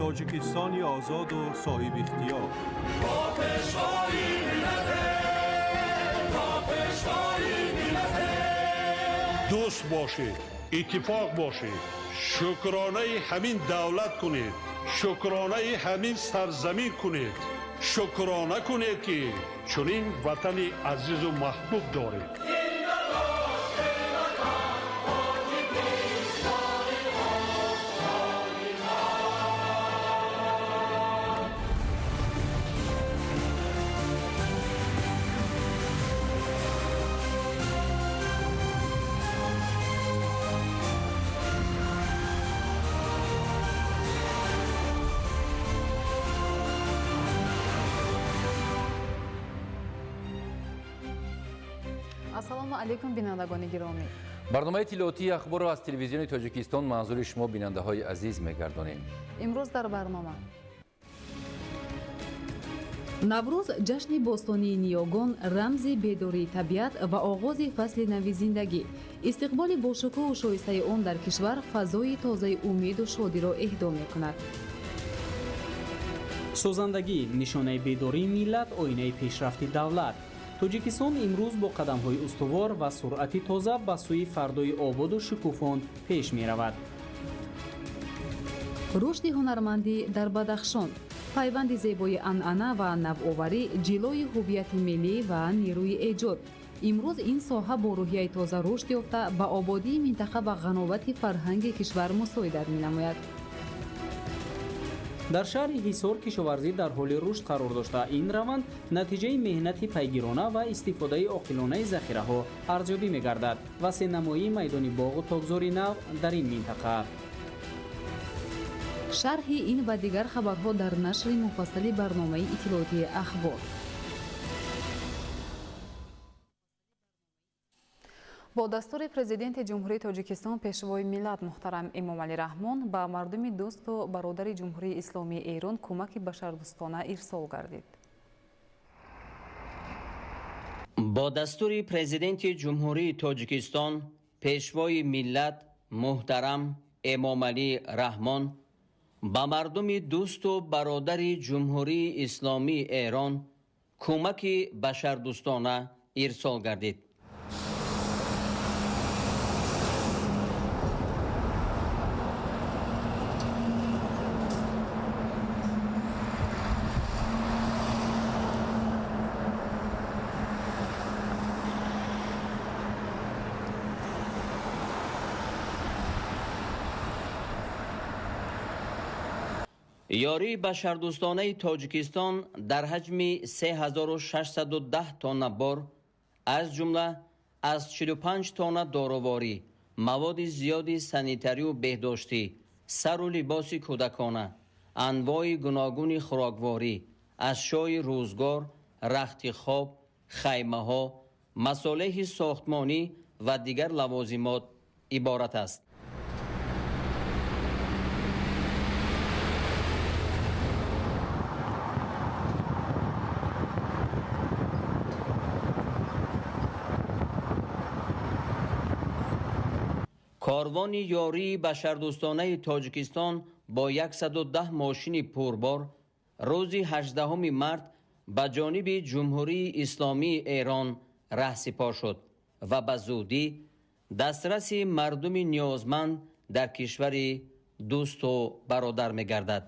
Тоҷикистони озоду соҳибихтиёр. Бо пешвои миллате, бо пешвои миллате. Дӯст бошед, иттифоқ бошед, шукронаи ҳамин давлат кунед, шукронаи ҳамин сарзамин кунед, шукрона кунед, ки чунин ватани азизу маҳбуб доред. Ассалому алайкум, бинандагони гиромӣ. Барномаи иттилоотии Ахборро аз Телевизиони Тоҷикистон манзури шумо, бинандаҳои азиз, мегардонем. Имрӯз дар барнома: Наврӯз, ҷашни бостонии ниёгон, рамзи бедории табиат ва оғози фасли нави зиндагӣ. Истиқболи бошукӯҳу шоистаи он дар кишвар фазои тозаи умеду шодиро эҳдо мекунад. Созандагӣ — нишонаи бедории миллат, оинаи пешрафти давлат. Тоҷикистон имрӯз бо қадамҳои устувор ва суръати тоза ба сӯи фардои ободу шукуфон пеш меравад. Рушди ҳунармандӣ дар Бадахшон, пайванди зебои анъана ва навоварӣ, ҷилои ҳуввияти миллӣ ва нерӯи эҷод. Имрӯз ин соҳа бо рӯҳияи тоза рушд ёфта, ба ободии минтақа ва ғановати фарҳанги кишвар мусоидат менамояд. Дар шаҳри Ҳисор кишоварзӣ дар ҳоли рушд қарор дошта, ин раванд натиҷаи меҳнати пайгирона ва истифодаи оқилонаи захираҳо арзёбӣ мегардад. Васеънамоии майдони боғу токзори нав дар ин минтақа. Шарҳи ин ва дигар хабарҳо дар нашри муфассали барномаи иттилоотии Ахбор. Бо дастури Президенти Ҷумҳурии Тоҷикистон, Пешвои миллат муҳтарам Эмомалӣ Раҳмон, ба мардуми дӯсту бародари Ҷумҳурии Исломии Эрон кӯмаки башардӯстона ирсол гардид. Бо дастури Президенти Ҷумҳурии Тоҷикистон, Пешвои миллат муҳтарам Эмомалӣ Раҳмон ба мардуми дӯсту бародари Ҷумҳурии Исломии Эрон кӯмаки башардӯстона ирсол гардид. Ёрии башардӯстонаи Тоҷикистон дар ҳаҷми 3610 тонна бор, аз ҷумла аз 45 тонна доруворӣ, маводи зиёди санитарию беҳдоштӣ, сару либоси кӯдакона, анвои гуногуни хӯрокворӣ, ашёи рӯзгор, рахти хоб, хаймаҳо, масолеҳи сохтмонӣ ва дигар лавозимот иборат аст. Корвони ёрии башардӯстонаи Тоҷикистон бо 110 мошини пурбор рӯзи 18 март ба ҷониби Ҷумҳурии Исломии Эрон раҳсипор шуд ва ба зудӣ дастраси мардуми ниёзманд дар кишвари дӯсту бародар мегардад.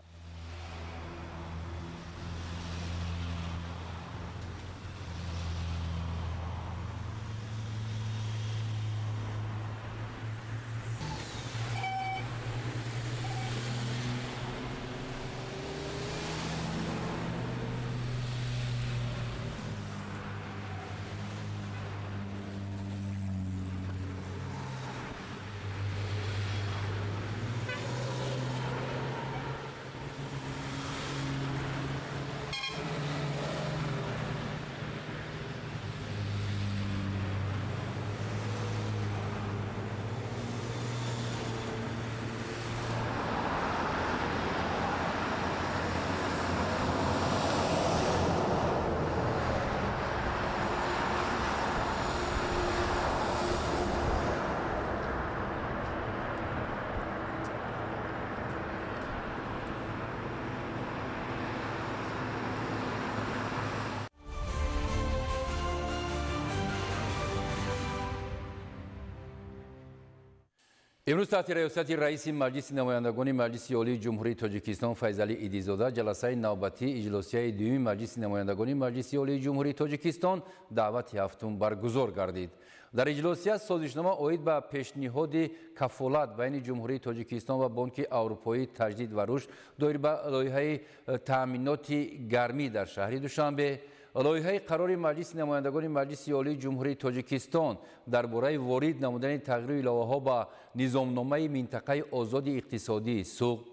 Имрӯз таҳти раёсати раиси Маҷлиси намояндагони Маҷлиси Олии Ҷумҳурии Тоҷикистон Файзалӣ Идизода ҷаласаи навбатии иҷлосияи дуюми Маҷлиси намояндагони Маҷлиси Олии Ҷумҳурии Тоҷикистон даъвати ҳафтум баргузор гардид. Дар иҷлосия созишнома оид ба пешниҳоди кафолат байни Ҷумҳурии Тоҷикистон ва Бонки Аврупоии таҷдид ва рушд доир ба лоиҳаи таъминоти гармӣ дар шаҳри Душанбе, лоиҳаи қарори Маҷлиси намояндагони Маҷлиси Олии Ҷумҳурии Тоҷикистон дар бораи ворид намудани тағйиру иловаҳо ба низомномаи минтақаи озоди иқтисодии Суғд,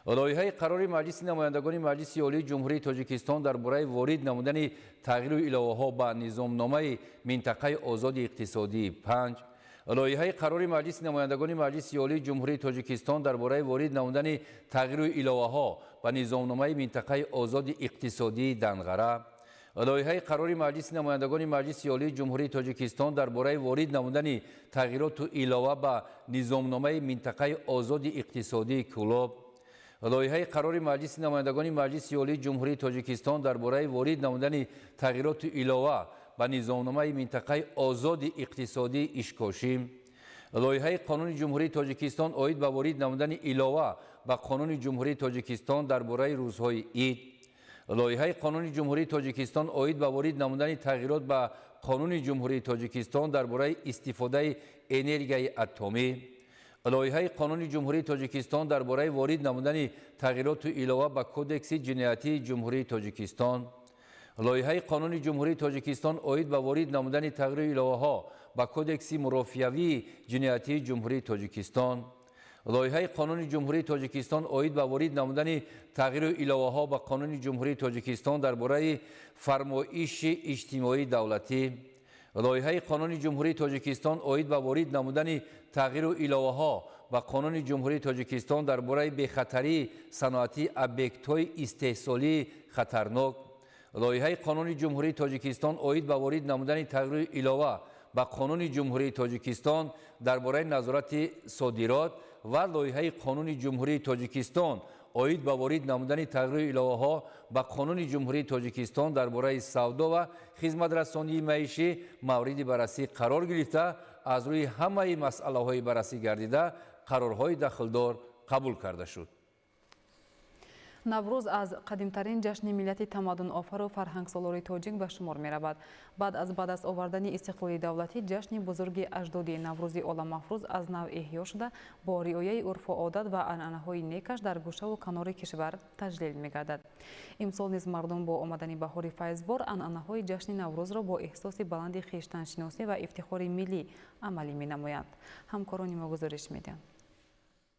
лоиҳаи қарори Маҷлиси намояндагони Маҷлиси Олии Ҷумҳурии Тоҷикистон дар бораи ворид намудани тағйиру иловаҳо ба низомномаи минтақаи озоди иқтисодии Панҷ, лоиҳаи қарори Маҷлиси намояндагони Маҷлиси Олии Ҷумҳурии Тоҷикистон дар бораи ворид намудани тағйиру иловаҳо ба низомномаи минтақаи озоди иқтисодии Данғара, лоиҳаи қарори Маҷлиси намояндагони Маҷлиси Олии Ҷумҳурии Тоҷикистон дар бораи ворид намудани тағйироту илова ба низомномаи минтақаи озоди иқтисодии Кӯлоб, лоиҳаи қарори Маҷлиси намояндагони Маҷлиси Олии Ҷумҳурии Тоҷикистон дар бораи ворид намудани тағйироту илова ба низомномаи минтақаи озоди иқтисодии Ишкошим, лоиҳаи Қонуни Ҷумҳурии Тоҷикистон оид ба ворид намудани илова ба Қонуни Ҷумҳурии Тоҷикистон дар бораи рӯзҳои ид, лоиҳаи Қонуни Ҷумҳурии Тоҷикистон оид ба ворид намудани тағйирот ба Қонуни Ҷумҳурии Тоҷикистон дар бораи истифодаи энергияи атомӣ, лоиҳаи Қонуни Ҷумҳурии Тоҷикистон дар бораи ворид намудани тағйироту илова ба Кодекси ҷиноятии Ҷумҳурии Тоҷикистон, лоиҳаи Қонуни Ҷумҳурии Тоҷикистон оид ба ворид намудани тағйиру иловаҳо ба Кодекси мурофиавии ҷиноятии Ҷумҳурии Тоҷикистон, лоиҳаи Қонуни Ҷумҳурии Тоҷикистон оид ба ворид намудани тағйиру иловаҳо ба Қонуни Ҷумҳурии Тоҷикистон дар бораи фармоиши иҷтимоии давлатӣ, лоиҳаи Қонуни Ҷумҳурии Тоҷикистон оид ба ворид намудани тағйиру иловаҳо ба Қонуни Ҷумҳурии Тоҷикистон дар бораи бехатарии саноатии объектҳои истеҳсолии хатарнок, лоиҳаи Қонуни Ҷумҳурии Тоҷикистон оид ба ворид намудани тағйиру илова ба Қонуни Ҷумҳурии Тоҷикистон дар бораи назорати содирот ва лоиҳаи Қонуни Ҷумҳурии Тоҷикистон оид ба ворид намудани тағйиру иловаҳо ба Қонуни Ҷумҳурии Тоҷикистон дар бораи савдо ва хизматрасонии маишӣ мавриди баррасӣ қарор гирифта, аз рӯи ҳамаи масъалаҳои баррасӣ гардида қарорҳои дахлдор қабул карда шуд. Наврӯз аз қадимтарин ҷашни миллати тамаддунофару фарҳангсолори тоҷик ба шумор меравад. Баъд аз ба даст овардани истиқлоли давлатӣ ҷашни бузурги аҷдодии Наврӯзи оламафрӯз аз нав эҳё шуда, бо риояи урфу одат ва анъанаҳои некаш дар гӯшаву канори кишвар таҷлил мегардад. Имсол низ мардум бо омадани баҳори файзбор анъанаҳои ҷашни Наврӯзро бо эҳсоси баланди хештаншиносӣ ва ифтихори миллӣ амалӣ менамоянд. Ҳамкорони мо гузориш медиҳанд.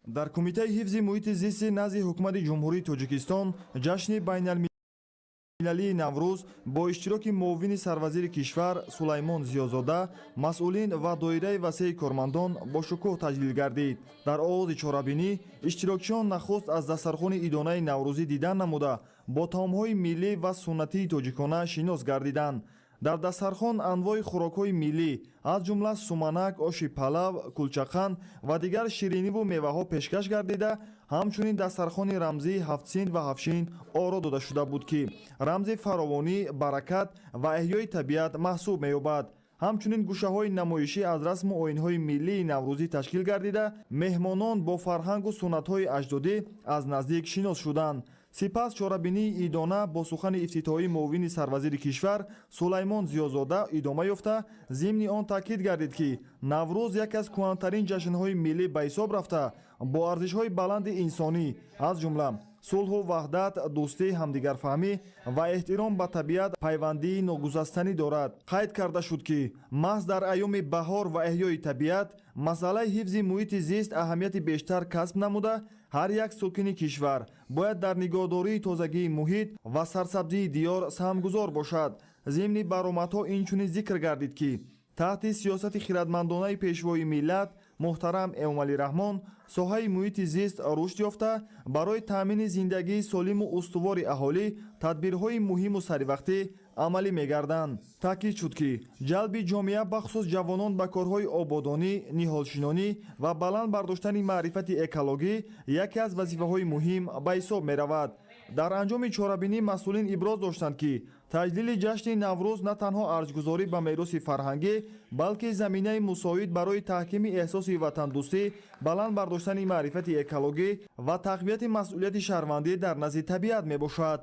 Дар Кумитаи ҳифзи муҳити зисти назди Ҳукумати Ҷумҳурии Тоҷикистон ҷашни байналмилалии Наврӯз бо иштироки муовини сарвазири кишвар Сулаймон Зиёзода, масъулин ва доираи васеи кормандон бо шукӯҳ таҷлил гардид. Дар оғози чорабинӣ иштирокчиён нахуст аз дастархони идонаи наврӯзӣ дидан намуда, бо таомҳои миллӣ ва суннатии тоҷикона шинос гардиданд. Дар дастархон анвои хӯрокҳои миллӣ, аз ҷумла суманак, оши палав, кулчақанд ва дигар шириниву меваҳо пешкаш гардида, ҳамчунин дастархони рамзии ҳафтсин ва ҳафшин оро дода шуда буд, ки рамзи фаровонӣ, баракат ва эҳёи табиат маҳсуб меёбад. Ҳамчунин гӯшаҳои намоишӣ аз расму оинҳои миллии наврӯзӣ ташкил гардида, меҳмонон бо фарҳангу суннатҳои аҷдодӣ аз наздик шинос шуданд. Сипас чорабинии идона бо сухани ифтитоҳии муовини сарвазири кишвар Сулаймон Зиёзода идома ёфта, зимни он таъкид гардид, ки Наврӯз яке аз кӯҳантарин ҷашнҳои миллӣ ба ҳисоб рафта, бо арзишҳои баланди инсонӣ, аз ҷумла сулҳу ваҳдат, дӯстӣ, ҳамдигарфаҳмӣ ва эҳтиром ба табиат пайвандии ногусастанӣ дорад. Қайд карда шуд, ки маҳз дар айёми баҳор ва эҳёи табиат масъалаи ҳифзи муҳити зист аҳамияти бештар касб намуда, ҳар як сокини кишвар бояд дар нигоҳдории тозагии муҳит ва сарсабзии диёр саҳмгузор бошад. Зимни баромадҳо инчунин зикр гардид, ки таҳти сиёсати хиратмандонаи Пешвои миллат муҳтарам Эмомалӣ Раҳмон соҳаи муҳити зист рушд ёфта, барои таъмини зиндагии солиму устувори аҳолӣ тадбирҳои муҳиму саривақтӣ амалӣ мегарданд. Таъкид шуд, ки ҷалби ҷомеа, бахусус ҷавонон, ба корҳои ободонӣ, ниҳолшинонӣ ва баланд бардоштани маърифати экологӣ яке аз вазифаҳои муҳим ба ҳисоб меравад. Дар анҷоми чорабинӣ масъулин иброз доштанд, ки таҷлили ҷашни Наврӯз на танҳо арҷгузорӣ ба мероси фарҳангӣ, балки заминаи мусоид барои таҳкими эҳсоси ватандӯстӣ, баланд бардоштани маърифати экологӣ ва тақвияти масъулияти шаҳрвандӣ дар назди табиат мебошад.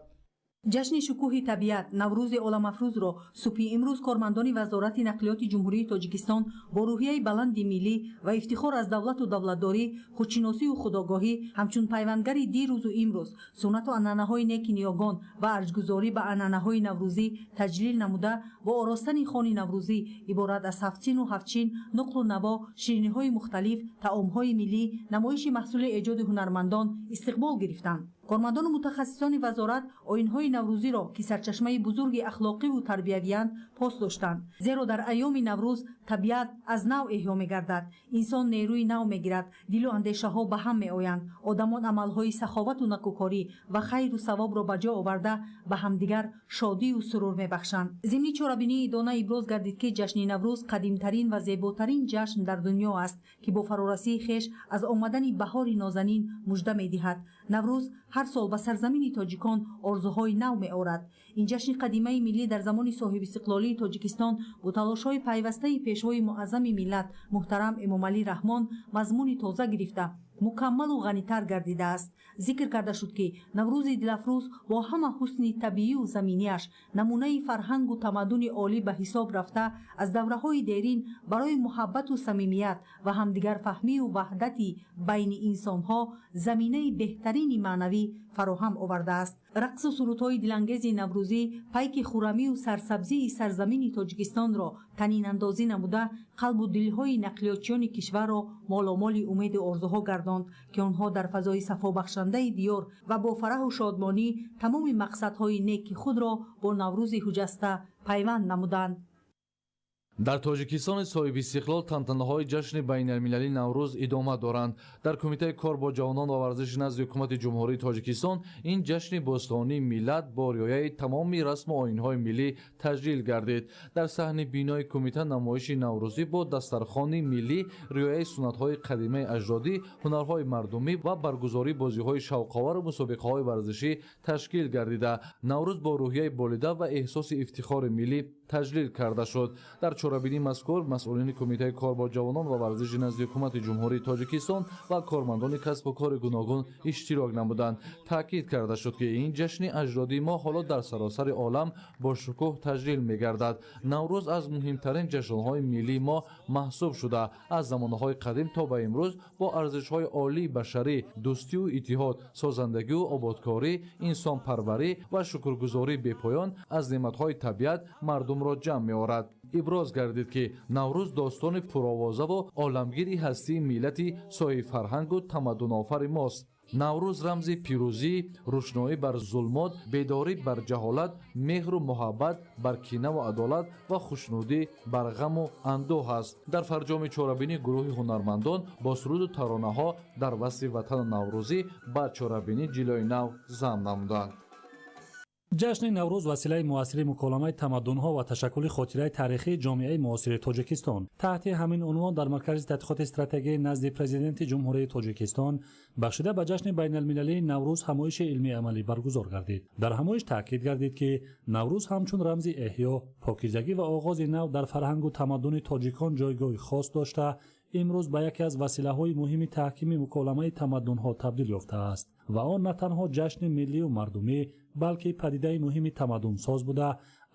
Ҷашни шукӯҳи табиат, Наврӯзи оламафрӯзро субҳи имрӯз кормандони Вазорати нақлиёти Ҷумҳурии Тоҷикистон бо рӯҳияи баланди миллӣ ва ифтихор аз давлату давлатдорӣ, худшиносию худогоҳӣ, ҳамчун пайвандгари дирӯзу имрӯз, суннату анъанаҳои неки ниёгон ва арҷгузорӣ ба анъанаҳои наврӯзӣ таҷлил намуда, бо оростани хони наврӯзӣ иборат аз ҳафтсину ҳафтчин, нуқлу наво, шириниҳои мухталиф, таомҳои миллӣ, намоиши маҳсули эҷоди ҳунармандон истиқбол гирифтанд. Кормандону мутахассисони вазорат оинҳои наврӯзиро, ки сарчашмаи бузурги ахлоқиву тарбиявиянд, пос доштанд. Зеро дар айёми Наврӯз табиат аз нав эҳё мегардад, инсон нерӯи нав мегирад, дилу андешаҳо ба ҳам меоянд, одамон амалҳои саховату накӯкорӣ ва хайру савобро ба ҷо оварда, ба ҳамдигар шодию сурур мебахшанд. Зимни чорабинии идона иброз гардид, ки ҷашни Наврӯз қадимтарин ва зеботарин ҷашн дар дунё аст, ки бо фарорасии хеш аз омадани баҳори нозанин мужда медиҳад. Наврӯз ҳар сол ба сарзамини тоҷикон орзуҳои нав меорад. Ин ҷашни қадимаи миллӣ дар замони соҳибистиқлолии Тоҷикистон бо талошҳои пайвастаи пешвои муаззами миллат муҳтарам Эмомалӣ Раҳмон мазмуни тоза гирифта, мукаммалу ғанитар гардидааст. Зикр карда шуд, ки Наврӯзи дилафрӯз бо ҳама ҳусни табиию заминияш намунаи фарҳангу тамаддуни олӣ ба ҳисоб рафта, аз давраҳои дерин барои муҳаббату самимият ва ҳамдигарфаҳмию ваҳдати байни инсонҳо заминаи беҳтарини маънавӣ фароҳам овардааст. Рақсу сурудҳои дилангези наврӯзӣ пайки хурамию сарсабзии сарзамини Тоҷикистонро танинандозӣ намуда, қалбу дилҳои нақлиётчиёни кишварро моломоли умеду орзуҳо гардонд, ки онҳо дар фазои сафобахшандаи диёр ва бо фараҳу шодмонӣ тамоми мақсадҳои неки худро бо Наврӯзи ҳуҷаста пайванд намуданд. Дар Тоҷикистони соҳибистиқлол тантанаҳои ҷашни байналмилалии Наврӯз идома доранд. Дар Кумитаи кор бо ҷавонон ва варзиши назди Ҳукумати Ҷумҳурии Тоҷикистон ин ҷашни бостонии миллат бо риояи тамоми расму оинҳои миллӣ таҷлил гардид. Дар саҳни бинои кумита намоиши наврӯзӣ бо дастархони миллӣ, риояи суннатҳои қадимаи аҷдодӣ, ҳунарҳои мардумӣ ва баргузории бозиҳои шавқовару мусобиқаҳои варзишӣ ташкил гардида, Наврӯз бо рӯҳияи болида ва эҳсоси ифтихори миллӣ таҷлил карда шуд. Дар чорабинии мазкур масъулини Кумитаи кор бо ҷавонон ва варзиши назди Ҳукумати Ҷумҳурии Тоҷикистон ва кормандони касбу кори гуногун иштирок намуданд. Таъкид карда шуд, ки ин ҷашни аҷдодии мо ҳоло дар саросари олам бо шукӯҳ таҷлил мегардад. Наврӯз аз муҳимтарин ҷашнҳои миллии мо маҳсуб шуда, аз замонаҳои қадим то ба имрӯз бо арзишҳои олии башарӣ, дӯстию иттиҳод, созандагию ободкорӣ, инсонпарварӣ ва шукргузории бепоён аз неъматҳои табиат мардумро ҷамъ меорад. Иброз гардид, ки Наврӯз достони пуровозаву оламгири ҳастии миллати соҳибфарҳангу тамаддунофари мост. Наврӯз рамзи пирӯзӣ, рӯшноӣ бар зулмот, бедорӣ бар ҷаҳолат, меҳру муҳаббат бар кинаву адолат ва хушнудӣ бар ғаму андӯҳ аст. Дар фарҷоми чорабинӣ гурӯҳи ҳунармандон бо суруду таронаҳо дар васфи ватану наврӯзӣ ба чорабинӣ ҷилои нав зам намуданд. Ҷашни Наврӯз василаи муассири муколамаи тамаддунҳо ва ташаккули хотираи таърихии ҷомеаи муосири Тоҷикистон. Таҳти ҳамин унвон дар Маркази тадқиқоти стратегии назди Президенти Ҷумҳурии Тоҷикистон бахшида ба ҷашни байналмилалии Наврӯз ҳамоиши илмии амалӣ баргузор гардид. Дар ҳамоиш таъкид гардид, ки Наврӯз ҳамчун рамзи эҳё, покизагӣ ва оғози нав дар фарҳангу тамаддуни тоҷикон ҷойгоҳи хос дошта, имрӯз ба яке аз василаҳои муҳими таҳкими муколамаи тамаддунҳо табдил ёфтааст ва он на танҳо ҷашни миллию мардумӣ, балки падидаи муҳими тамаддунсоз буда,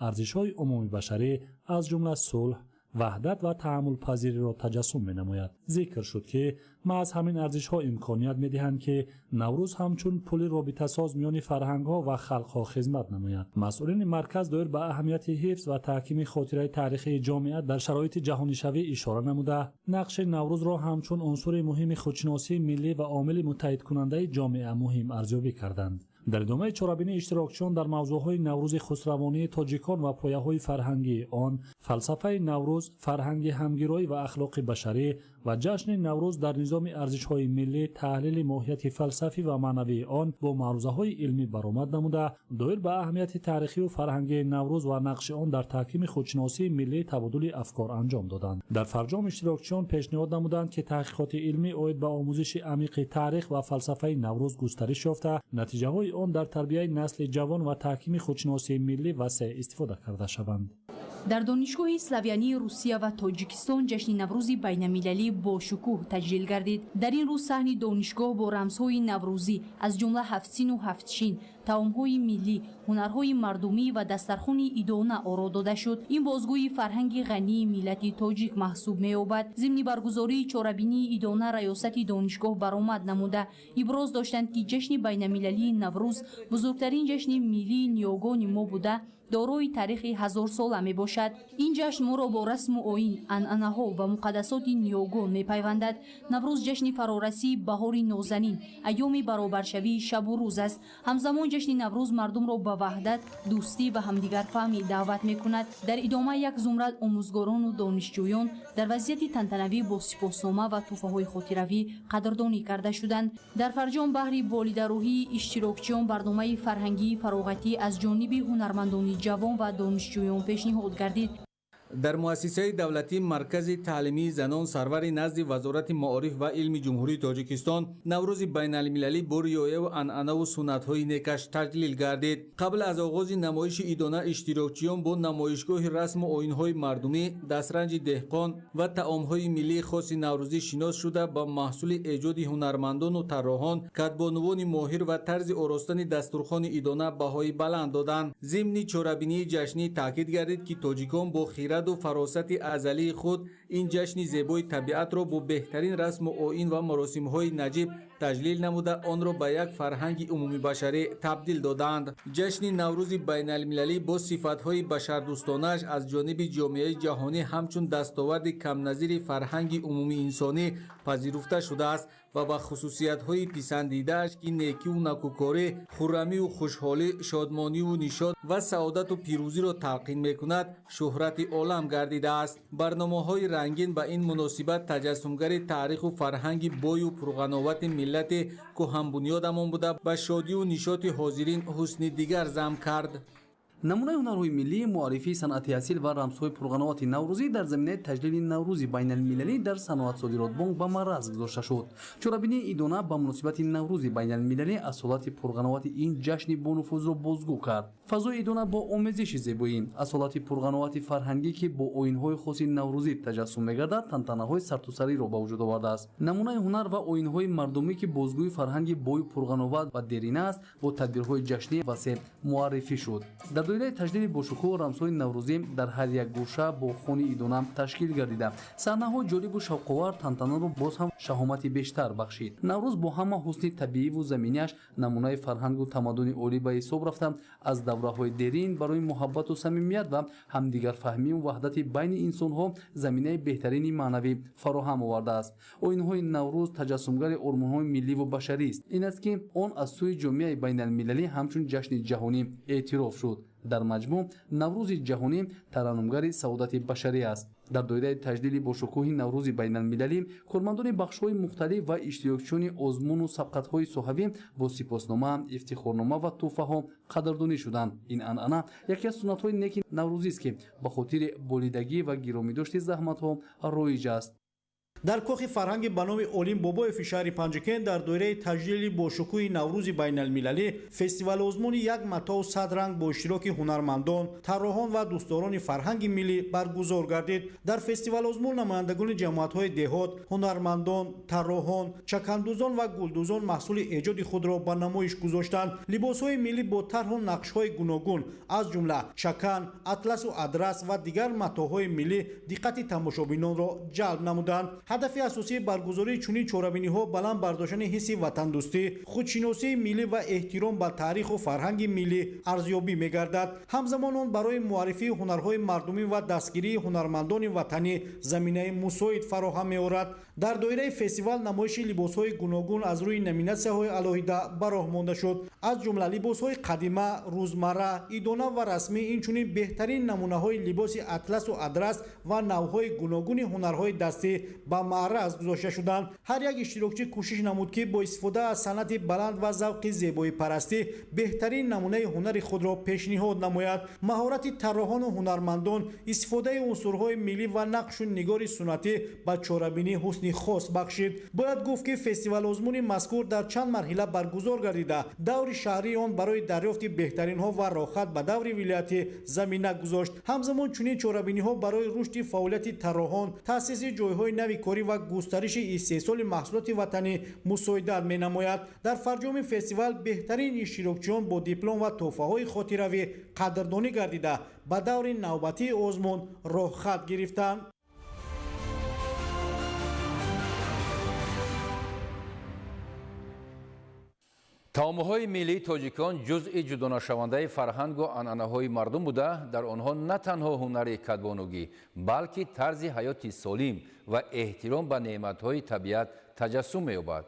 арзишҳои умумибашарӣ, аз ҷумла сулҳ, ваҳдат ва таҳаммулпазириро таҷассум менамояд. Зикр шуд, ки маҳз ҳамин арзишҳо имконият медиҳанд, ки Наврӯз ҳамчун пули робитасоз миёни фарҳангҳо ва халқҳо хизмат намояд. Масъулини марказ доир ба аҳамияти ҳифз ва таҳкими хотираи таърихии ҷомеа дар шароити ҷаҳонишавӣ ишора намуда, нақши Наврӯзро ҳамчун унсури муҳими худшиносии миллӣ ва омили муттаҳидкунандаи ҷомеа муҳим арзёбӣ карданд. Дар идомаи чорабинӣ иштирокчиён дар мавзӯъҳои Наврӯзи хусравонии тоҷикон ва пояҳои фарҳангии он, фалсафаи Наврӯз, фарҳанги ҳамгироӣ ва ахлоқи башарӣ ва ҷашни Наврӯз дар низоми арзишҳои миллӣ, таҳлили моҳияти фалсафӣ ва маънавии он бо маърузаҳои илмӣ баромад намуда, доир ба аҳамияти таърихию фарҳангии Наврӯз ва нақши он дар таҳкими худшиносии миллӣ табодули афкор анҷом доданд. Дар фарҷом иштирокчиён пешниҳод намуданд, ки таҳқиқоти илмӣ оид ба омӯзиши амиқи таърих ва фалсафаи Наврӯз густариш ёфта, натиҷаҳои он дар тарбияи насли ҷавон ва таҳкими худшиносии миллӣ васеъ истифода карда шаванд. Дар Донишгоҳи славянии Русия ва Тоҷикистон ҷашни Наврӯзи байналмилалӣ бо шукӯҳ таҷлил гардид. Дар ин рӯз саҳни донишгоҳ бо рамзҳои наврӯзӣ, аз ҷумла ҳафтсину ҳафтшин, таомҳои миллӣ, ҳунарҳои мардумӣ ва дастархони идона оро дода шуд. Ин бозгӯи фарҳанги ғании миллати тоҷик маҳсуб меёбад. Зимни баргузории чорабинии идона раёсати донишгоҳ баромад намуда, иброз доштанд, ки ҷашни байналмилалии Наврӯз бузургтарин ҷашни миллии ниёгони мо буда, дорои таърихи ҳазорсола мебошад. Ин ҷашн моро бо расму оин, анъанаҳо ва муқаддасоти ниёгон мепайвандад. Наврӯз ҷашни фарорасии баҳори нозанин, айёми баробаршавии шабу рӯз аст. Ҳамзамон ҷашни Наврӯз мардумро ба ваҳдат, дӯстӣ ва ҳамдигарфаҳмӣ даъват мекунад. Дар идома як зумрад омӯзгорону донишҷӯён дар вазъияти тантанавӣ бо сипоснома ва тӯҳфаҳои хотиравӣ қадрдонӣ карда шуданд. Дар фарҷом баҳри болидарӯҳии иштирокчиён барномаи фарҳангии фароғатӣ аз ҷониби ҳунармандони ҷавон ва донишҷӯён пешниҳод гардид. Дар муассисаи давлатии Маркази таълимии занон сарвари назди Вазорати маориф ва илми Ҷумҳурии Тоҷикистон Наврӯзи байналмилалӣ бо риояву анъанаву суннатҳои некаш таҷлил гардид. Қабл аз оғози намоиши идона иштирокчиён бо намоишгоҳи расму оинҳои мардумӣ, дастранҷи деҳқон ва таомҳои миллии хоси наврӯзӣ шинос шуда, ба маҳсули эҷоди ҳунармандону тарроҳон, кадбонувони моҳир ва тарзи оростани дастурхони идона баҳои баланд доданд. Зимни чорабинии ҷашнӣ таъкид гардид, ки тоҷикон бо хираду фаросати азалии худ ин ҷашни зебои табиатро бо беҳтарин расму оин ва маросимҳои наҷиб таҷлил намуда, онро ба як фарҳанги умумибашарӣ табдил додаанд. Ҷашни Наврӯзи байналмилалӣ бо сифатҳои башардӯстонааш аз ҷониби ҷомеаи ҷаҳонӣ ҳамчун дастоварди камназири фарҳанги умумиинсонӣ пазируфта шудааст ва ба хусусиятҳои писандидааш, ки некиву накӯкорӣ, хуррамиву хушҳолӣ, шодмониву нишод ва саодату пирӯзиро талқин мекунад, шӯҳрати олам гардидааст. Барномаҳои рангин ба ин муносибат таҷассумгари таъриху фарҳанги бою пурғановати миллати кӯҳанбунёдамон буда, ба шодиву нишоти ҳозирин ҳусни дигар зам кард. Намунаи ҳунарҳои миллӣ, муаррифии санъати асил ва рамзҳои пурғановати наврӯзӣ дар заминаи таҷлили Наврӯзи байналмилалӣ дар Саноатсодиротбонк ба мараз гузошта шуд. Чорабинии идона ба муносибати Наврӯзи байналмилалӣ асолати пурғановати ин ҷашни бонуфузро бозгӯ кард. Фазои идона бо омезиши зебоӣ, асолати пурғановати фарҳангӣ, ки бо оинҳои хоси наврӯзӣ таҷассум мегардад, тантанаҳои сартусариро ба вуҷуд овардааст. Намунаи ҳунар ва оинҳои мардумӣ, ки бозгӯи фарҳанги бою пурғановат ва дерина аст, бо тадбирҳои ҷашнӣ васеъ муаррифӣ шуд. Дар доираи таҷлили бошукӯҳ рамзҳои наврӯзӣ дар ҳар як гӯша бо хони идона ташкил гардида, саҳнаҳои ҷолибу шавқовар тантанаро боз ҳам шаҳомати бештар бахшид. Наврӯз бо ҳама ҳусни табииву заминиаш намунаи фарҳангу тамаддуни олӣ ба ҳисоб рафта, аз давраҳои дерин барои муҳаббату самимият ва ҳамдигарфаҳмию ваҳдати байни инсонҳо заминаи беҳтарини маънавӣ фароҳам овардааст. Оинҳои Наврӯз таҷассумгари ормонҳои милливу башарист. Ин аст, ки он аз сӯи ҷомеаи байналмилалӣ ҳамчун ҷашни ҷаҳонӣ эътироф шуд. Дар маҷмӯъ Наврӯзи ҷаҳонӣ тараннумгари саодати башарӣ аст. Дар доираи таҷлили бошукӯҳи Наврӯзи байналмилалӣ кормандони бахшҳои мухталиф ва иштирокчиёни озмуну сабқатҳои соҳавӣ бо сипоснома, ифтихорнома ва тӯҳфаҳо қадрдонӣ шуданд. Ин анъана яке аз суннатҳои неки наврӯзист, ки ба хотири болидагӣ ва гиромидошти заҳматҳо роиҷ аст. Дар кохи фарҳанги ба номи Олим Бобоеви шаҳри Панҷакент дар доираи таҷлили бошукӯҳи Наврӯзи байналмилалӣ фестивали озмуни «Як матоу сад ранг» бо иштироки ҳунармандон, тарроҳон ва дӯстдорони фарҳанги миллӣ баргузор гардид. Дар фестивали озмун намояндагони ҷамоатҳои деҳот, ҳунармандон, тарроҳон, чакандӯзон ва гулдӯзон маҳсули эҷоди худро ба намоиш гузоштанд. Либосҳои миллӣ бо тарҳу нақшҳои гуногун, аз ҷумла чакан, атласу адрас ва дигар матоъҳои миллӣ диққати тамошобинонро ҷалб намуданд. Ҳадафи асосии баргузории чунин чорабиниҳо баланд бардоштани ҳисси ватандӯстӣ, худшиносии миллӣ ва эҳтиром ба таъриху фарҳанги миллӣ арзёбӣ мегардад. Ҳамзамон он барои муаррифии ҳунарҳои мардумӣ ва дастгирии ҳунармандони ватанӣ заминаи мусоид фароҳам меорад. Дар доираи фестивал намоиши либосҳои гуногун аз рӯи номинатсияҳои алоҳида ба роҳ монда шуд, аз ҷумла либосҳои қадима, рӯзмарра, идона ва расмӣ, инчунин беҳтарин намунаҳои либоси атласу адрас ва навъҳои гуногуни ҳунарҳои дастӣ. ба маъраз гузошта шуданд. Ҳар як иштирокчӣ кӯшиш намуд, ки бо истифода аз санъати баланд ва завқи зебоипарастӣ беҳтарин намунаи ҳунари худро пешниҳод намояд. Маҳорати тарроҳону ҳунармандон, истифодаи унсурҳои миллӣ ва нақшу нигори суннатӣ ба чорабинӣ ҳусни хос бахшид. Бояд гуфт, ки фестивал-озмуни мазкур дар чанд марҳила баргузор гардида, даври шаҳрии он барои дарёфти беҳтаринҳо ва роҳхат ба даври вилоятӣ замина гузошт. Ҳамзамон чунин чорабиниҳо барои рушди фаъолияти тарроҳон, таъсиси ҷойҳои нави корӣ ва густариши истеҳсоли маҳсулоти ватанӣ мусоидат менамояд. Дар фарҷоми фестивал беҳтарин иштирокчиён бо диплом ва тӯҳфаҳои хотиравӣ қадрдонӣ гардида, ба даври навбатии озмун роҳхат гирифтанд. Таомҳои миллии тоҷикон ҷузъи ҷудонашавандаи фарҳангу анъанаҳои мардум буда, дар онҳо на танҳо ҳунари кадбонугӣ, балки тарзи ҳаёти солим ва эҳтиром ба неъматҳои табиат таҷассум меёбад.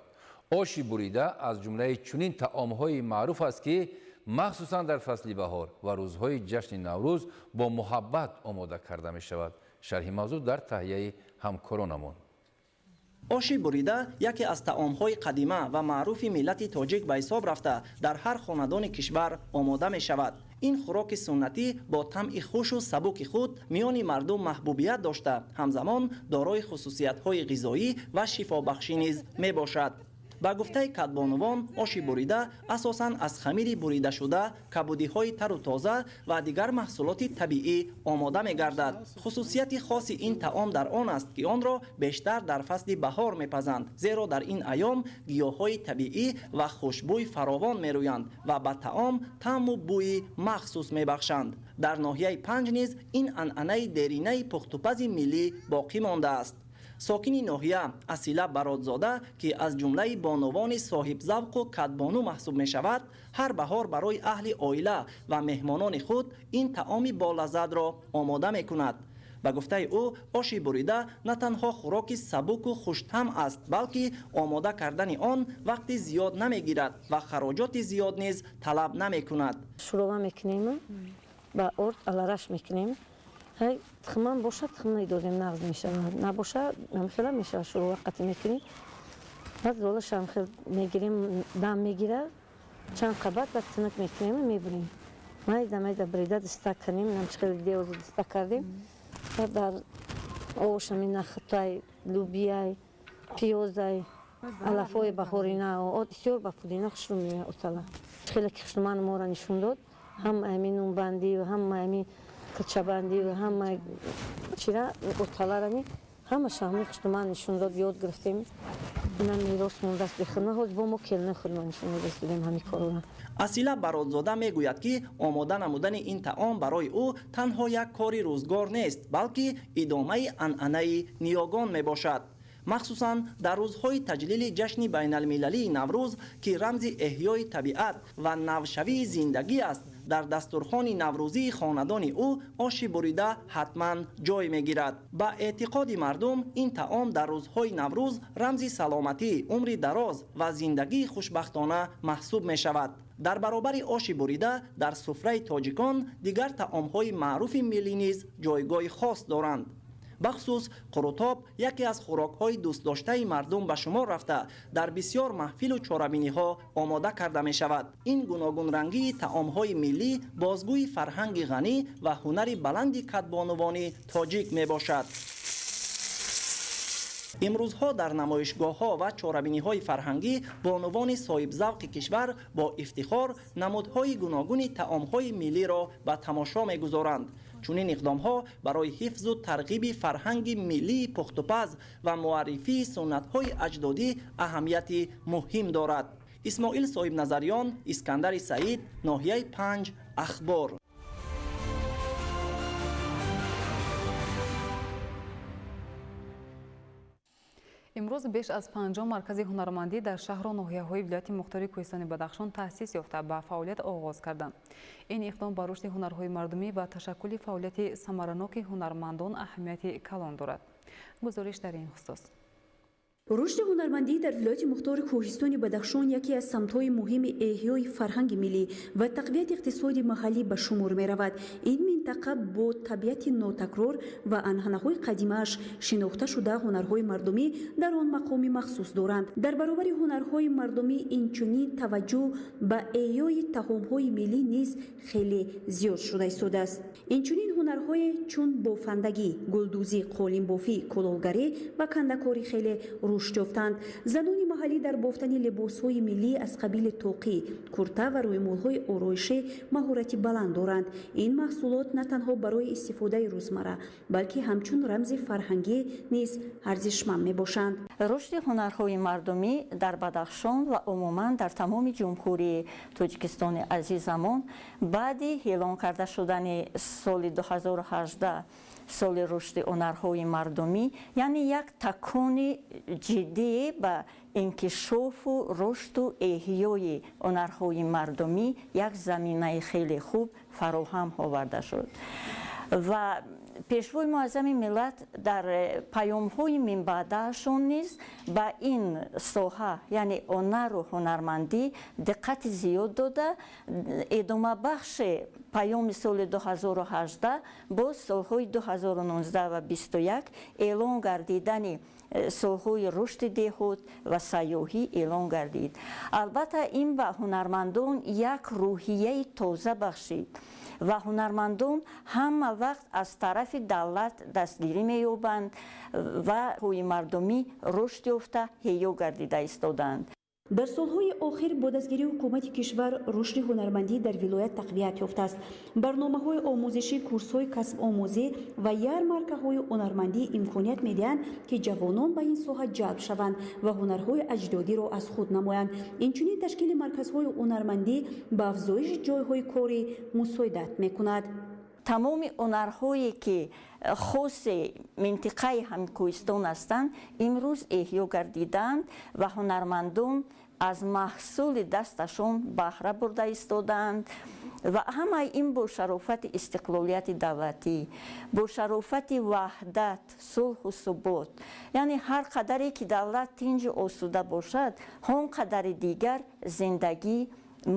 Оши бурида аз ҷумлаи чунин таомҳои маъруф аст, ки махсусан дар фасли баҳор ва рӯзҳои ҷашни Наврӯз бо муҳаббат омода карда мешавад. Шарҳи мавзӯъ дар таҳияи ҳамкоронамон. Оши бурида яке аз таомҳои қадима ва маъруфи миллати тоҷик ба ҳисоб рафта, дар ҳар хонадони кишвар омода мешавад. Ин хӯроки суннатӣ бо тамъи хушу сабуки худ миёни мардум маҳбубият дошта, ҳамзамон дорои хусусиятҳои ғизоӣ ва шифобахшӣ низ мебошад. Ба гуфтаи кадбонувон, оши бурида асосан аз хамири буридашуда, кабудиҳои тару тоза ва дигар маҳсулоти табиӣ омода мегардад. Хусусияти хоси ин таом дар он аст, ки онро бештар дар фасли баҳор мепазанд, зеро дар ин айём гиёҳҳои табиӣ ва хушбӯй фаровон мерӯянд ва ба таом таъму бӯи махсус мебахшанд. Дар ноҳияи Панҷ низ ин анъанаи деринаи пухтупази миллӣ боқӣ мондааст. Сокини ноҳия Асила Бародзода, ки аз ҷумлаи бонувони соҳибзавқу кадбону маҳсуб мешавад, ҳар баҳор барои аҳли оила ва меҳмонони худ ин таоми болаззатро омода мекунад. Ба гуфтаи ӯ, оши бурида на танҳо хӯроки сабуку хуштамъ аст, балки омода кардани он вақти зиёд намегирад ва хароҷоти зиёд низ талаб намекунад. Шурова мекунем, ба орд алараш мекунем. Тухман бошад, тухм медозем, нағз мешавад. Набошад, ҳамхела мешавад, шурова қатӣ мекунем. Баъд золаша ҳамхел мегирем, дам мегирад, чанд қабат, баъд тунук мекунем ва мебурем. Майда майда бурида диста кунем, намчихел деозу диста кардем. Баъд дар овош ҳамин нахутай, лубияй, пиёзай, алафҳои баҳорина, бисёр ба пудина хушрӯ меояд отала. Хеле ки хушрӯман моро нишон дод, ҳам ҳамин нунбандӣ ва ҳам ҳамин кӯчабандӣ ва ҳама чира оталарами ҳамаша ҳамин хушрӯман нишон дод, ёд гирифтем. Ина мерос мондааст бехудма, ҳоз бо мо келина худма нишон додааст додем ҳамин корро. Асила Бародзода мегӯяд, ки омода намудани ин таом барои ӯ танҳо як кори рӯзгор нест, балки идомаи анъанаи ниёгон мебошад. Махсусан дар рӯзҳои таҷлили ҷашни байналмилалии Наврӯз, ки рамзи эҳёи табиат ва навшавии зиндагӣ аст, дар дастурхони наврӯзии хонадони ӯ оши бурида ҳатман ҷой мегирад. Ба эътиқоди мардум, ин таом дар рӯзҳои Наврӯз рамзи саломатӣ, умри дароз ва зиндагии хушбахтона маҳсуб мешавад. Дар баробари оши бурида дар суфраи тоҷикон дигар таомҳои маъруфи миллӣ низ ҷойгоҳи хос доранд. Бахусус қурутоб яке аз хӯрокҳои дӯстдоштаи мардум ба шумор рафта, дар бисёр маҳфилу чорабиниҳо омода карда мешавад. Ин гуногунрангии таомҳои миллӣ бозгӯи фарҳанги ғанӣ ва ҳунари баланди кадбонувони тоҷик мебошад. Имрӯзҳо дар намоишгоҳҳо ва чорабиниҳои фарҳангӣ бонувони соҳибзавқи кишвар бо ифтихор намудҳои гуногуни таомҳои миллиро ба тамошо мегузоранд. Чунин иқдомҳо барои ҳифзу тарғиби фарҳанги миллии пухтупаз ва муаррифии суннатҳои аҷдодӣ аҳамияти муҳим дорад. Исмоил Соҳибназарён, Искандари Саид, ноҳияи Панҷ, Ахбор. Имрӯз беш аз 50 маркази ҳунармандӣ дар шаҳру ноҳияҳои вилояти мухтори Кӯҳистони Бадахшон таъсис ёфта ба фаъолият оғоз карданд. Ин иқдом ба рушди ҳунарҳои мардумӣ ва ташаккули фаъолияти самараноки ҳунармандон аҳамияти калон дорад. Гузориш дар ин хусус. Рушди ҳунармандӣ дар вилояти мухтори Кӯҳистони Бадахшон яке аз самтҳои муҳими эҳёи фарҳанги миллӣ ва тақвияти иқтисоди маҳаллӣ ба шумор меравад. Ин Минтақа бо табиати нотакрор ва анъанаҳои қадимааш шинохта шуда, ҳунарҳои мардумӣ дар он мақоми махсус доранд. Дар баробари ҳунарҳои мардумӣ инчунин таваҷҷӯҳ ба эҳёи таомҳои миллӣ низ хеле зиёд шуда истодааст. Инчунин ҳунарҳое чун бофандагӣ, гулдӯзӣ, қолинбофӣ, кулолгарӣ ва кандакорӣ хеле рушд ёфтанд. Занони маҳаллӣ дар бофтани либосҳои миллӣ аз қабили тоқӣ, курта ва рӯймолҳои ороишӣ маҳорати баланд доранд. Ин маҳсулот на танҳо барои истифодаи рӯзмарра, балки ҳамчун рамзи фарҳангӣ низ арзишманд мебошанд. Рушди ҳунарҳои мардумӣ дар Бадахшон ва умуман дар тамоми Ҷумҳурии Тоҷикистони азизамон баъди эълон карда шудани соли 2018 соли рушди ҳунарҳои мардумӣ, яъне як такони ҷиддӣ ба инкишофу рушду эҳёи ҳунарҳои мардумӣ як заминаи хеле хуб фароҳам оварда шуд. Ва Пешвои муаззами миллат дар паёмҳои минбаъдаашон низ ба ин соҳа, яъне ҳунару ҳунармандӣ диққати зиёд дода, идомабахши паёми соли 2018 боз солҳои 2019 ва 21 эълон гардидани солҳои рушди деҳот ва сайёҳӣ эълон гардид. Албатта, ин ба ҳунармандон як рӯҳияи тоза бахшид ва ҳунармандон ҳама вақт аз тарафи давлат дастгирӣ меёбанд ва ҳои мардумӣ рушд ёфта ҳеё гардида истоданд. Дар солҳои охир бо дастгирии ҳукумати кишвар рушди ҳунармандӣ дар вилоят тақвият ёфтааст. Барномаҳои омӯзишӣ, курсҳои касбомӯзӣ ва ярмаркаҳои ҳунармандӣ имконият медиҳанд, ки ҷавонон ба ин соҳа ҷалб шаванд ва ҳунарҳои аҷдодиро аз худ намоянд. Инчунин ташкили марказҳои ҳунармандӣ ба афзоиши ҷойҳои корӣ мусоидат мекунад. Тамоми ҳунарҳое ки хоси минтиқаи ҳамкӯҳистон ҳастанд, имрӯз эҳё гардиданд ва ҳунармандон аз маҳсули дасташон баҳра бурда истодаанд. Ва ҳамаи ин бо шарофати истиқлолияти давлатӣ, бо шарофати ваҳдат, сулҳу субот. Яъне ҳар қадаре ки давлат тинҷу осуда бошад, ҳон қадари дигар зиндагӣ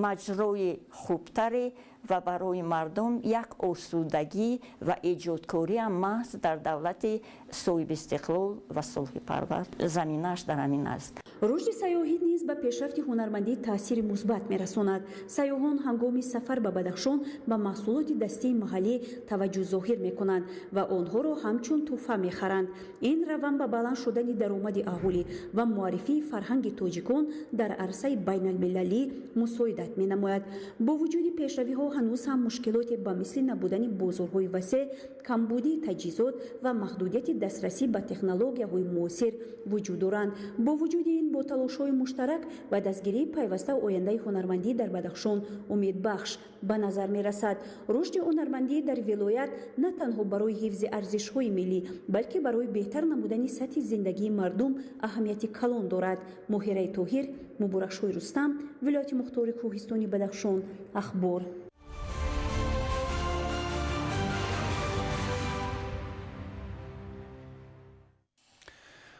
маҷрои хубтаре ва барои мардум як осудагӣ ва эҷодкориам маҳз дар давлати соҳибистиқлол ва сулҳипарвар заминааш дар ҳамин аст. Рушди сайёҳӣ низ ба пешрафти ҳунармандӣ таъсири мусбат мерасонад. Сайёҳон ҳангоми сафар ба Бадахшон ба маҳсулоти дастии маҳаллӣ таваҷҷӯҳ зоҳир мекунанд ва онҳоро ҳамчун тӯҳфа мехаранд. Ин раванд ба баланд шудани даромади аҳолӣ ва муаррифии фарҳанги тоҷикон дар арсаи байналмилалӣ мусоидат менамояд. Бо вуҷуди пешравиҳо ҳанӯз ҳам мушкилоте ба мисли набудани бозорҳои васеъ, камбудии таҷҳизот ва маҳдудияти дастрасӣ ба технологияҳои муосир вуҷуд доранд. Бо вуҷуди ин, бо талошҳои муштарак ва дастгирии пайваста ояндаи ҳунармандӣ дар Бадахшон умедбахш ба назар мерасад. Рушди ҳунармандӣ дар вилоят на танҳо барои ҳифзи арзишҳои миллӣ, балки барои беҳтар намудани сатҳи зиндагии мардум аҳамияти калон дорад. Моҳираи Тоҳир, Муборакшоҳи Рустам, вилояти мухтори Кӯҳистони Бадахшон, Ахбор.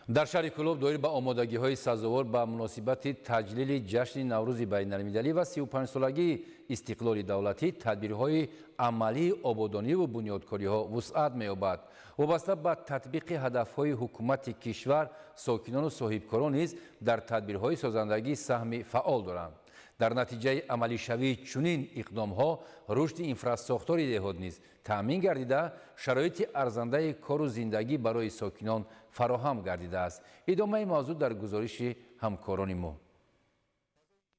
Дар шаҳри Кӯлоб доир ба омодагиҳои сазовор ба муносибати таҷлили ҷашни Наврӯзи байналмилалӣ ва 35-солагии истиқлоли давлатӣ тадбирҳои амалии ободониву бунёдкориҳо вусъат меёбад. Вобаста ба татбиқи ҳадафҳои ҳукумати кишвар, сокинону соҳибкорон низ дар тадбирҳои созандагӣ саҳми фаъол доранд. Дар натиҷаи амалишавии чунин иқдомҳо рушди инфрасохтори деҳот низ таъмин гардида, шароити арзандаи кору зиндагӣ барои сокинон фароҳам гардидааст. Идомаи мавзӯъ дар гузориши ҳамкорони мо.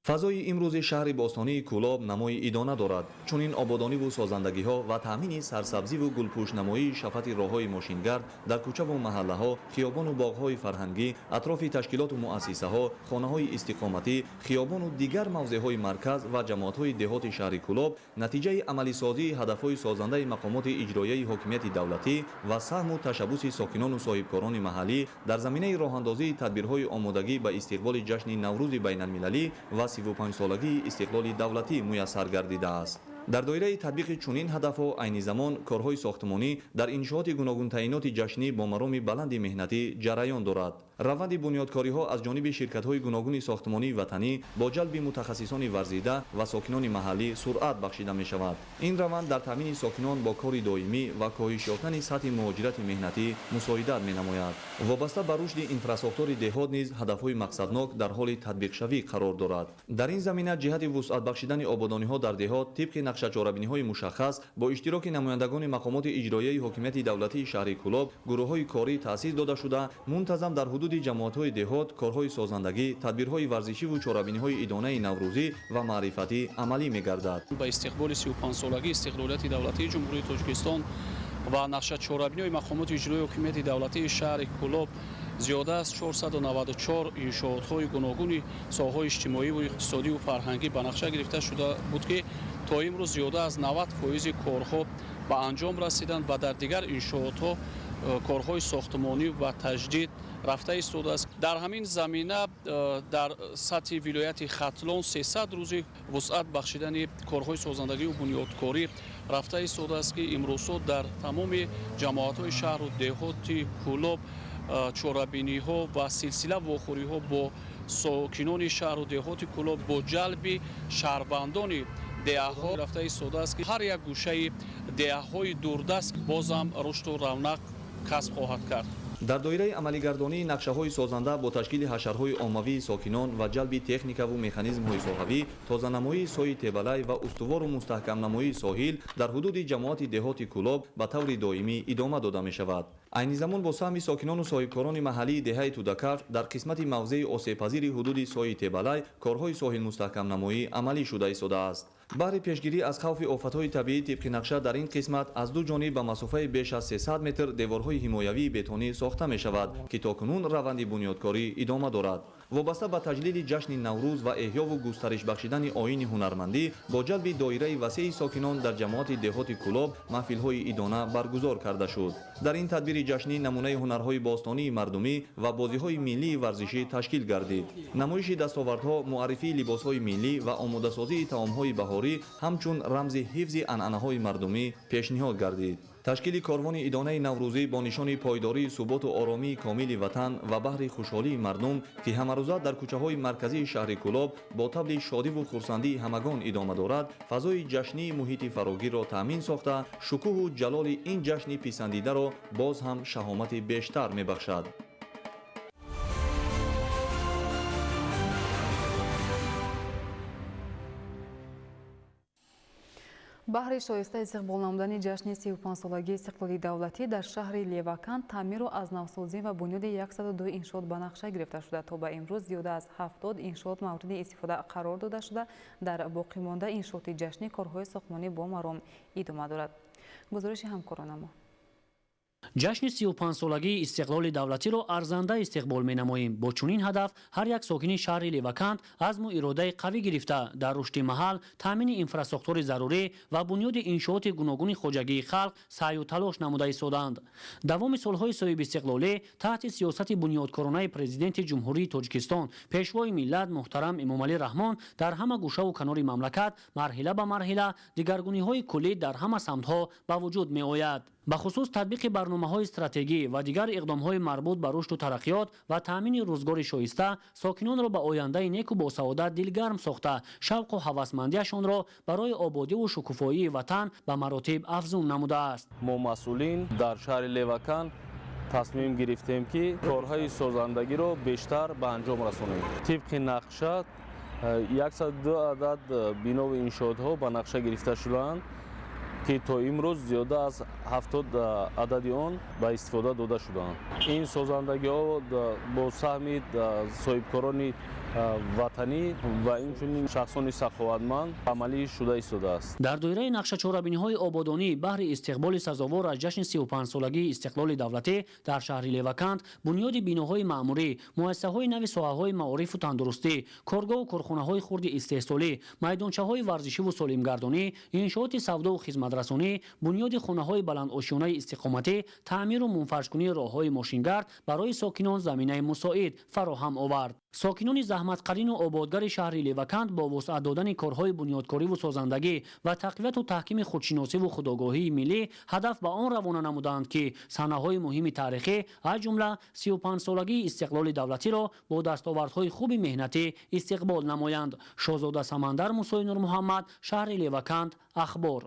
Фазои имрӯзи шаҳри бостонии Кӯлоб намои идона дорад. Чунин ободониву созандагиҳо ва таъмини сарсабзиву гулпӯшнамоии шафати роҳҳои мошингард дар кӯчаву маҳаллаҳо, хиёбону боғҳои фарҳангӣ, атрофи ташкилоту муассисаҳо, хонаҳои истиқоматӣ, хиёбону дигар мавзеъҳои марказ ва ҷамоатҳои деҳоти шаҳри Кӯлоб натиҷаи амалисозии ҳадафҳои созандаи мақомоти иҷроияи ҳокимияти давлатӣ ва саҳму ташаббуси сокинону соҳибкорони маҳаллӣ дар заминаи роҳандозии тадбирҳои омодагӣ ба истиқболи ҷашни Наврӯзи байналмилалӣ ва 35-солагии истиқлоли давлатӣ муяссар гардидааст. Дар доираи татбиқи чунин ҳадафҳо айни замон корҳои сохтмонӣ дар иншооти гуногунтаъиноти ҷашнӣ бо мароми баланди меҳнатӣ ҷараён дорад. Раванди бунёдкориҳо аз ҷониби ширкатҳои гуногуни сохтмонии ватанӣ бо ҷалби мутахассисони варзида ва сокинони маҳаллӣ суръат бахшида мешавад. Ин раванд дар таъмини сокинон бо кори доимӣ ва коҳиш ёфтани сатҳи муҳоҷирати меҳнатӣ мусоидат менамояд. Вобаста ба рушди инфрасохтори деҳот низ ҳадафҳои мақсаднок дар ҳоли татбиқшавӣ қарор дорад. Дар ин замина ҷиҳати вусъат бахшидани ободониҳо дар деҳот тибқи нақшачорабиниҳои мушаххас бо иштироки намояндагони мақомоти иҷроияи ҳокимияти давлатии шаҳри Кӯлоб гурӯҳҳои корӣ таъсис дода шуда, мунтазам дар ҳудуди ҷамоатҳои деҳот корҳои созандагӣ, тадбирҳои варзишиву чорабиниҳои идонаи наврӯзӣ ва маърифатӣ амалӣ мегардад. Ба истиқболи 35-солагии истиқлолияти давлатии Ҷумҳурии Тоҷикистон ва нақшачорабиниҳои мақомоти иҷроии ҳокимияти давлатии шаҳри Кӯлоб зиёда аз 494 иншоотҳои гуногуни соҳаҳои иҷтимоиву иқтисодиву фарҳангӣ ба нақша гирифта шуда буд, ки то имрӯз зиёда аз 90% корҳо ба анҷом расиданд ва дар дигар иншоотҳо корҳои сохтмонӣ ва таҷдид рафта истодааст. Дар ҳамин замина дар сатҳи вилояти Хатлон 300 рӯзи вусъат бахшидани корҳои созандагию бунёдкорӣ рафта истодааст, ки имрӯзҳо дар тамоми ҷамоатҳои шаҳру деҳоти Кӯлоб чорабиниҳо ва силсила вохӯриҳо бо сокинони шаҳру деҳоти Кӯлоб бо ҷалби шаҳрвандони деҳаҳо рафта истодааст, ки ҳар як гӯшаи деҳаҳои дурдаст бозам рушду равнақ касб хоҳад кард. Дар доираи амалигардонии нақшаҳои созанда бо ташкили ҳашарҳои оммавии сокинон ва ҷалби техникаву механизмҳои соҳавӣ, тозанамоии сои Тебалай ва устувору мустаҳкамнамоии соҳил дар ҳудуди ҷамоати деҳоти Кӯлоб ба таври доимӣ идома дода мешавад. Айни замон бо саҳми сокинону соҳибкорони маҳаллии деҳаи Тудакаф дар қисмати мавзеи осебпазири ҳудуди сои Тебалай корҳои соҳилмустаҳкамнамоӣ амалӣ шуда истодааст. Баҳри пешгирӣ аз хавфи офатҳои табиӣ тибқи нақша дар ин қисмат аз ду ҷониб ба масофаи беш аз 300 метр деворҳои ҳимоявии бетонӣ сохта мешавад, ки то кунун раванди бунёдкорӣ идома дорад. Вобаста ба таҷлили ҷашни Наврӯз ва эҳёву густариш бахшидани оини ҳунармандӣ бо ҷалби доираи васеи сокинон дар ҷамоати деҳоти Кӯлоб маҳфилҳои идона баргузор карда шуд. Дар ин тадбири ҷашнӣ намунаи ҳунарҳои бостонии мардумӣ ва бозиҳои миллии варзишӣ ташкил гардид. Намоиши дастовардҳо, муаррифии либосҳои миллӣ ва омодасозии таомҳои баҳорӣ ҳамчун рамзи ҳифзи анъанаҳои мардумӣ пешниҳод гардид. Ташкили корвони идонаи наврӯзӣ бо нишони пойдории суботу оромии комили ватан ва баҳри хушҳолии мардум, ки ҳамарӯза дар кӯчаҳои марказии шаҳри Кӯлоб бо табли шодиву хурсандии ҳамагон идома дорад, фазои ҷашнии муҳити фарогирро таъмин сохта, шукӯҳу ҷалоли ин ҷашни писандидаро боз ҳам шаҳомати бештар мебахшад. Баҳри шоиста истиқбол намудани ҷашни 35-солагии истиқлоли давлатӣ дар шаҳри Леваканд таъмиру аз навсозӣ ва бунёди 102 иншоот ба нақша гирифта шуда, то ба имрӯз зиёда аз 70 иншоот мавриди истифода қарор дода шуда, дар боқимонда иншооти ҷашнӣ корҳои сохтмонӣ бо маром идома дорад. Гузориши ҳамкоронамо. Ҷашни 35-солагии истиқлоли давлатиро арзанда истиқбол менамоем. Бо чунин ҳадаф ҳар як сокини шаҳри Леваканд азму иродаи қавӣ гирифта, дар рушди маҳал, таъмини инфрасохтори зарурӣ ва бунёди иншооти гуногуни хоҷагии халқ саъю талош намуда истодаанд. Давоми солҳои соҳибистиқлолӣ таҳти сиёсати бунёдкоронаи Президенти Ҷумҳурии Тоҷикистон, Пешвои миллат муҳтарам Эмомалӣ Раҳмон дар ҳама гӯшаву канори мамлакат марҳила ба марҳила дигаргуниҳои куллӣ дар ҳама самтҳо ба вуҷуд меояд. Ба хусус татбиқи барномаҳои стратегӣ ва дигар иқдомҳои марбут ба рушду тараққиёт ва таъмини рӯзгори шоиста сокинонро ба ояндаи неку босаодат дилгарм сохта, шавқу ҳавасмандиашонро барои ободиву шукуфоии ватан ба маротиб афзун намудааст. Мо масъулин дар шаҳри Леваканд тасмим гирифтем, ки корҳои созандагиро бештар ба анҷом расонем. Тибқи нақша 102 адад бинову иншоотҳо ба нақша гирифта шудаанд, ки то имрӯз зиёда аз 70 адади он ба истифода дода шудаанд. Ин созандагиҳо бо саҳми соҳибкорони ватанӣ ва инчунин шахсони саховатманд амалӣ шуда истодааст. Дар доираи нақшачорабиниҳои ободонӣ баҳри истиқболи сазовор аз ҷашни 35-солагии истиқлоли давлатӣ дар шаҳри Леваканд бунёди биноҳои маъмурӣ, муассисаҳои нави соҳаҳои маорифу тандурустӣ, коргоҳу корхонаҳои хурди истеҳсолӣ, майдончаҳои варзишиву солимгардонӣ, иншооти савдову хизматрасонӣ, бунёди хонаҳои баландошёнаи истиқоматӣ, таъмиру мунфаршкунии роҳҳои мошингард барои сокинон заминаи мусоид фароҳам овард. Сокинони Заҳматқарину ободгари шаҳри Леваканд бо вусъат додани корҳои бунёдкориву созандагӣ ва тақвияту таҳкими худшиносиву худогоҳии миллӣ ҳадаф ба он равона намудаанд, ки саҳнаҳои муҳими таърихӣ, аз ҷумла 35-солагии истиқлоли давлатиро бо дастовардҳои хуби меҳнатӣ истиқбол намоянд. Шоҳзода Самандар, Мусои Нурмуҳаммад, шаҳри Леваканд, Ахбор.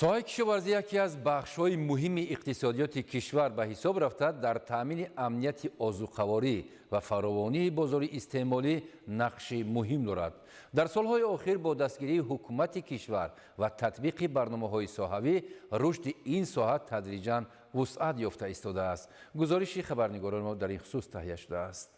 Соҳаи кишоварзӣ яке аз бахшҳои муҳими иқтисодиёти кишвар ба ҳисоб рафта, дар таъмини амнияти озуқаворӣ ва фаровонии бозори истеъмолӣ нақши муҳим дорад. Дар солҳои охир бо дастгирии ҳукумати кишвар ва татбиқи барномаҳои соҳавӣ рушди ин соҳа тадриҷан вусъат ёфта истодааст. Гузориши хабарнигорони мо дар ин хусус таҳия шудааст.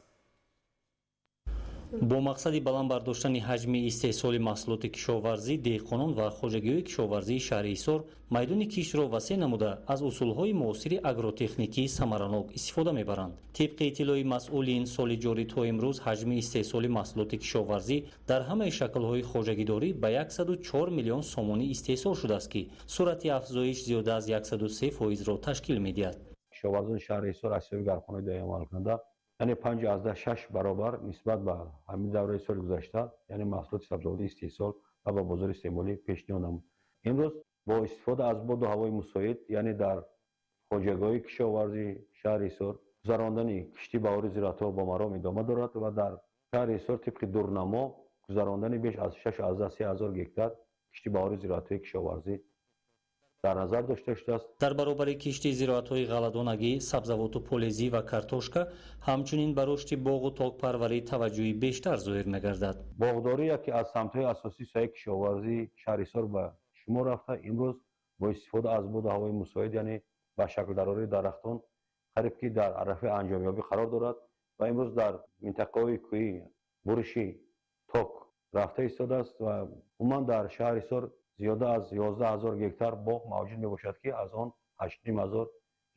Бо мақсади баланд бардоштани ҳаҷми истеҳсоли маҳсулоти кишоварзӣ, деҳқонон ва хоҷагиҳои кишоварзии шаҳри Ҳисор майдони киштро васеъ намуда, аз усулҳои муосири агротехникӣ самаранок истифода мебаранд. Тибқи иттилои масъулин, соли ҷорӣ то имрӯз ҳаҷми истеҳсоли маҳсулоти кишоварзӣ дар ҳамаи шаклҳои хоҷагидорӣ ба 104 миллион сомонӣ истеҳсол шудааст, ки суръати афзоиш зиёда аз 103 фоизро ташкил медиҳад. Кишоварзони шаҳри Ҳисор аз ҳисоби гармхонаи доимӣ амалкунанда, яъне 5,6 баробар нисбат ба ҳамин давраи соли гузашта, яъне маҳсулоти сабзавоти истеҳсол ва ба бозори истеъмолӣ пешниҳод намуд. Имрӯз бо истифода аз боду ҳавои мусоид, яъне дар хоҷагиҳои кишоварзии шаҳри Ҳисор гузарондани кишти баҳори зироатҳо бо маром идома дорад ва дар шаҳри Ҳисор тибқи дурнамо гузарондани беш аз 6,3 ҳазор гектар кишти баҳори зироатҳои кишоварзӣ дар назар дошта шудааст. Дар баробари кишти зироатҳои ғалладонагӣ, сабзавоту полезӣ ва картошка, ҳамчунин ба рушди боғу токпарварӣ таваҷҷӯҳи бештар зоҳир мегардад. Боғдорӣ яке аз самтҳои асосии соҳаи кишоварзии шаҳри Ҳисор ба шумор рафта, имрӯз бо истифода аз боду ҳавои мусоид, яъне ба шаклдарории дарахтон қариб ки дар арафаи анҷомёбӣ қарор дорад ва имрӯз дар минтақаҳои кӯҳӣ буриши ток рафта истодааст ва умуман дар шаҳри Ҳисор зиёда аз 11 ҳазор гектар боғ мавҷуд мебошад, ки аз он 8,5 ҳазор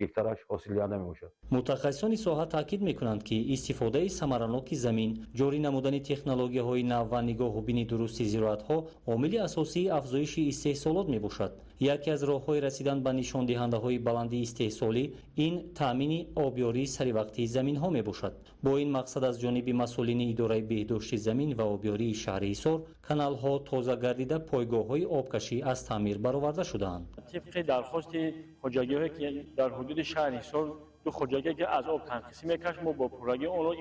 гектараш ҳосилдиҳанда мебошад. Мутахассисони соҳа таъкид мекунанд, ки истифодаи самараноки замин, ҷорӣ намудани технологияҳои нав ва нигоҳубини дурусти зироатҳо омили асосии афзоиши истеҳсолот мебошад. Яке аз роҳҳои расидан ба нишондиҳандаҳои баланди истеҳсолӣ ин таъмини обёрии саривақтии заминҳо мебошад. Бо ин мақсад аз ҷониби масъулини идораи беҳдошти замин ва обёрии шаҳри Ҳисор каналҳо тоза гардида, пойгоҳҳои обкашӣ аз таъмир бароварда шудаанд. Тибқи дархости хоҷагиҳое ки дар ҳудуди шаҳри Ҳисор ду хоҷагие ки аз об танқисӣ мекашд, мо бо пуррагӣ онро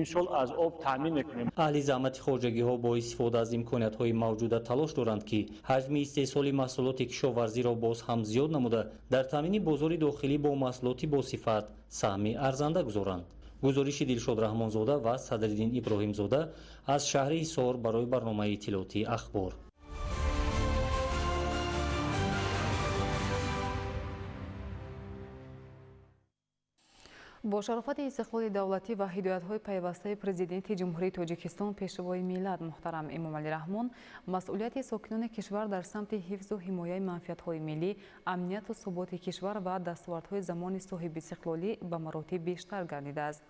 имсол аз об таъмин мекунем. Аҳли заҳмати хоҷагиҳо бо истифода аз имкониятҳои мавҷуда талош доранд, ки ҳаҷми истеҳсоли маҳсулоти кишоварзиро боз ҳам зиёд намуда, дар таъмини бозори дохилӣ бо маҳсулоти босифат саҳми арзанда гузоранд. Гузориши Дилшод Раҳмонзода ва Садриддин Иброҳимзода аз шаҳри Ҳисор барои барномаи иттилоотии Ахбор. Бо шарофати истиқлоли давлатӣ ва ҳидоятҳои пайвастаи Президенти Ҷумҳурии Тоҷикистон, Пешвои миллат муҳтарам Эмомалӣ Раҳмон, масъулияти сокинони кишвар дар самти ҳифзу ҳимояи манфиатҳои миллӣ, амнияту суботи кишвар ва дастовардҳои замони соҳибистиқлолӣ ба маротиб бештар гардидааст.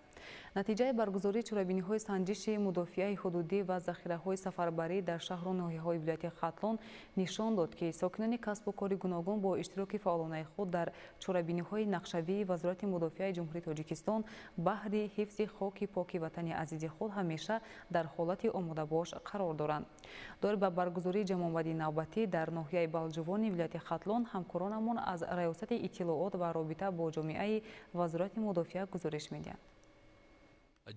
Натиҷаи баргузории чорабиниҳои санҷиши мудофиаи ҳудудӣ ва захираҳои сафарбарӣ дар шаҳру ноҳияҳои вилояти Хатлон нишон дод, ки сокинони касбу кори гуногун бо иштироки фаъолонаи худ дар чорабиниҳои нақшавии Вазорати мудофиаи Ҷумҳурии Тоҷикистон баҳри ҳифзи хоки поки ватани азизи худ ҳамеша дар ҳолати омодабош қарор доранд. Доир ба баргузории ҷамъомади навбатӣ дар ноҳияи Балҷувони вилояти Хатлон ҳамкоронамон аз Раёсати иттилоот ва робита бо ҷомеаи Вазорати мудофиа гузориш медиҳанд.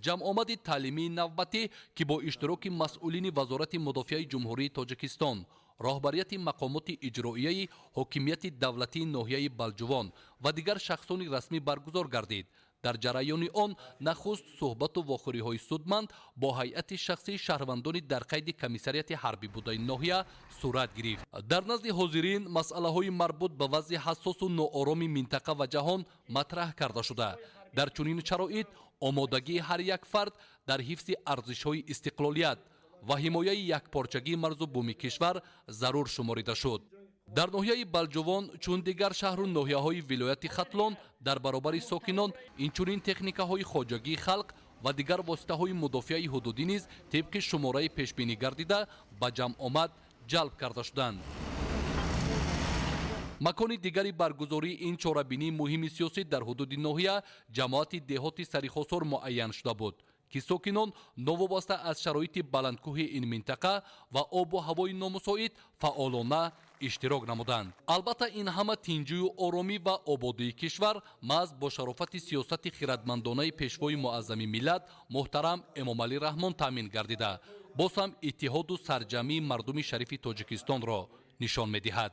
Ҷамъомади таълимии навбатӣ, ки бо иштироки масъулини Вазорати мудофиаи Ҷумҳурии Тоҷикистон, роҳбарияти мақомоти иҷроияи ҳокимияти давлатии ноҳияи Балҷувон ва дигар шахсони расмӣ баргузор гардид. Дар ҷараёни он нахуст суҳбату вохӯриҳои судманд бо ҳайати шахсии шаҳрвандони дар қайди комиссарияти ҳарбӣ будаи ноҳия сурат гирифт. Дар назди ҳозирин масъалаҳои марбут ба вазъи ҳассосу ноороми минтақа ва ҷаҳон матраҳ карда шуда. Дар чунин шароит омодагии ҳар як фард дар ҳифзи арзишҳои истиқлолият ва ҳимояи якпорчагии марзу буми кишвар зарур шуморида шуд. Дар ноҳияи Балҷувон, чун дигар шаҳру ноҳияҳои вилояти Хатлон, дар баробари сокинон инчунин техникаҳои хоҷагии халқ ва дигар воситаҳои мудофиаи ҳудудӣ низ тибқи шумораи пешбинӣ гардида ба ҷамъомад ҷалб карда шуданд. Макони дигари баргузории ин чорабинии муҳими сиёсӣ дар ҳудуди ноҳия ҷамоати деҳоти Сарихосор муайян шуда буд, ки сокинон новобаста аз шароити баландкӯҳи ин минтақа ва обу ҳавои номусоид фаъолона иштирок намуданд. Албатта, ин ҳама тинҷию оромӣ ва ободии кишвар маҳз бо шарофати сиёсати хиратмандонаи пешвои муаззами миллат муҳтарам Эмомалӣ Раҳмон таъмин гардида, боз ҳам иттиҳоду сарҷамъии мардуми шарифи Тоҷикистонро нишон медиҳад.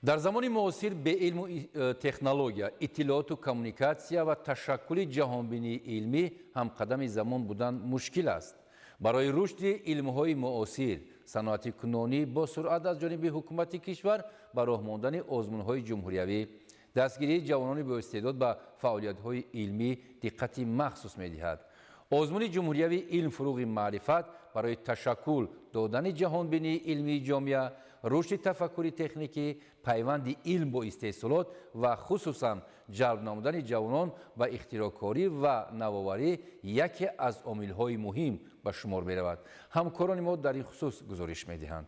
Дар замони муосир беилму технология, иттилооту коммуникатсия ва ташаккули ҷаҳонбинии илмӣ ҳамқадами замон будан мушкил аст. Барои рушди илмҳои муосир, саноати кунонӣ бо суръат аз ҷониби ҳукумати кишвар ба роҳ мондани озмунҳои ҷумҳуриявӣ, дастгирии ҷавонони боистеъдод ба фаъолиятҳои илмӣ диққати махсус медиҳад. Озмуни ҷумҳуриявии илм фуруғи маърифат барои ташаккул додани ҷаҳонбинии илмии ҷомеа, рушди тафаккури техникӣ, пайванди илм бо истеҳсолот ва хусусан ҷалб намудани ҷавонон ба ихтироъкорӣ ва навоварӣ яке аз омилҳои муҳим ба шумор меравад. Ҳамкорони мо дар ин хусус гузориш медиҳанд.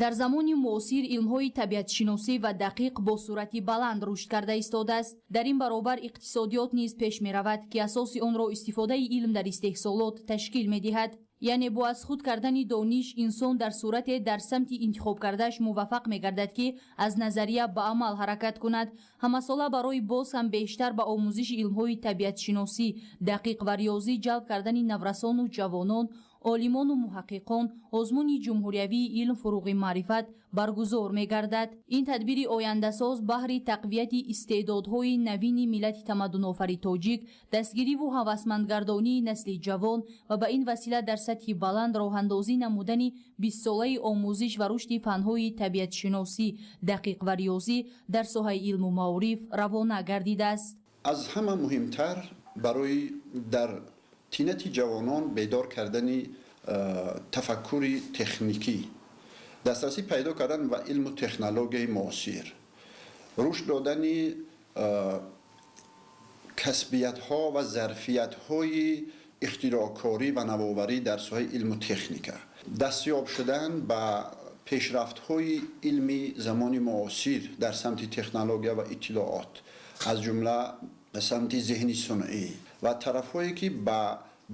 Дар замони муосир илмҳои табиатшиносӣ ва дақиқ бо суръати баланд рушд карда истодааст. Дар ин баробар иқтисодиёт низ пеш меравад, ки асоси онро истифодаи илм дар истеҳсолот ташкил медиҳад. Яъне бо аз худ кардани дониш инсон дар сурате дар самти интихобкардааш муваффақ мегардад, ки аз назария ба амал ҳаракат кунад. Ҳамасола барои боз ҳам бештар ба омӯзиши илмҳои табиатшиносӣ, дақиқ ва риёзӣ ҷалб кардани наврасону ҷавонон, олимону муҳаққиқон озмуни ҷумҳуриявии илм фуруғи маърифат баргузор мегардад. Ин тадбири ояндасоз баҳри тақвияти истеъдодҳои навини миллати тамаддунофари тоҷик, дастгириву ҳавасмандгардонии насли ҷавон ва ба ин васила дар сатҳи баланд роҳандозӣ намудани бистсолаи омӯзиш ва рушди фанҳои табиатшиносӣ, дақиқ ва риёзӣ дар соҳаи илму маориф равона гардидааст. Аз ҳама муҳимтар барои дар тинати ҷавонон бедор кардани тафаккури техникӣ, дастрасӣ пайдо кардан ба илму технологияи муосир, рушд додани касбиятҳо ва зарфиятҳои ихтироъкорӣ ва навоварӣ дар соҳаи илму техника, дастёб шудан ба пешрафтҳои илми замони муосир дар самти технология ва иттилоот, аз ҷумла самти зеҳни сунъӣ ва тарафҳое ки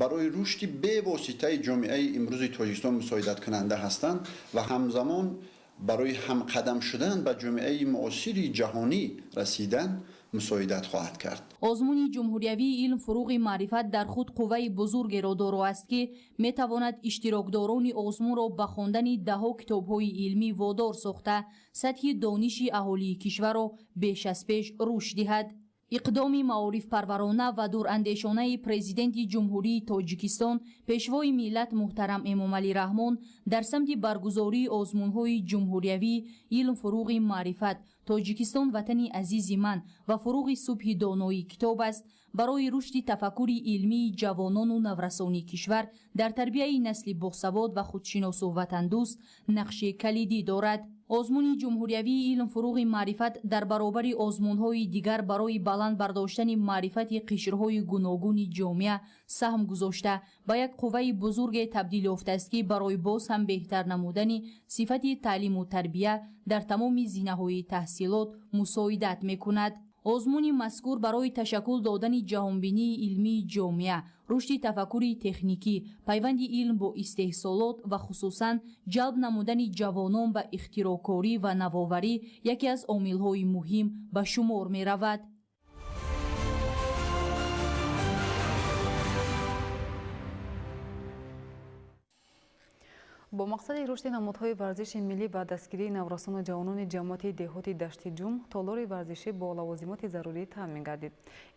барои рушди бевоситаи ҷомеаи имрӯзи Тоҷикистон мусоидаткунанда ҳастанд ва ҳамзамон барои ҳамқадам шудан ба ҷомеаи муосири ҷаҳонӣ расидан мусоидат хоҳад кард. Озмуни ҷумҳуриявии илм фуруғи маърифат дар худ қувваи бузургеро доро аст, ки метавонад иштирокдорони озмунро ба хондани даҳо китобҳои илмӣ водор сохта, сатҳи дониши аҳолии кишварро беш аз пеш рушд диҳад. Иқдоми маорифпарварона ва дурандешонаи президенти Ҷумҳурии Тоҷикистон, пешвои миллат муҳтарам Эмомалӣ Раҳмон дар самти баргузории озмунҳои ҷумҳуриявии илм фуруғи маърифат, Тоҷикистон ватани азизи ман ва фуруғи субҳи доноӣ китоб аст, барои рушди тафаккури илмии ҷавонону наврасони кишвар дар тарбияи насли босавод ва худшиносу ватандӯст нақши калидӣ дорад. Озмуни ҷумҳуриявии илм фуруғи маърифат дар баробари озмунҳои дигар барои баланд бардоштани маърифати қишрҳои гуногуни ҷомеа саҳм гузошта, ба як қувваи бузурге табдил ёфтааст, ки барои боз ҳам беҳтар намудани сифати таълиму тарбия дар тамоми зинаҳои таҳсилот мусоидат мекунад. Озмуни мазкур барои ташаккул додани ҷаҳонбинии илмии ҷомеа, рушди тафаккури техникӣ, пайванди илм бо истеҳсолот ва хусусан ҷалб намудани ҷавонон ба ихтироъкорӣ ва навоварӣ яке аз омилҳои муҳим ба шумор меравад. Бо мақсади рушди намудҳои варзиши миллӣ ва дастгирии наврасону ҷавонони ҷамоати деҳоти Даштиҷум толори варзишӣ бо лавозимоти зарурӣ таъмин гардид.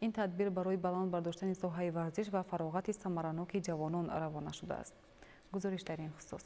Ин тадбир барои баланд бардоштани соҳаи варзиш ва фароғати самараноки ҷавонон равона шудааст. Гузориш дар ин хусус.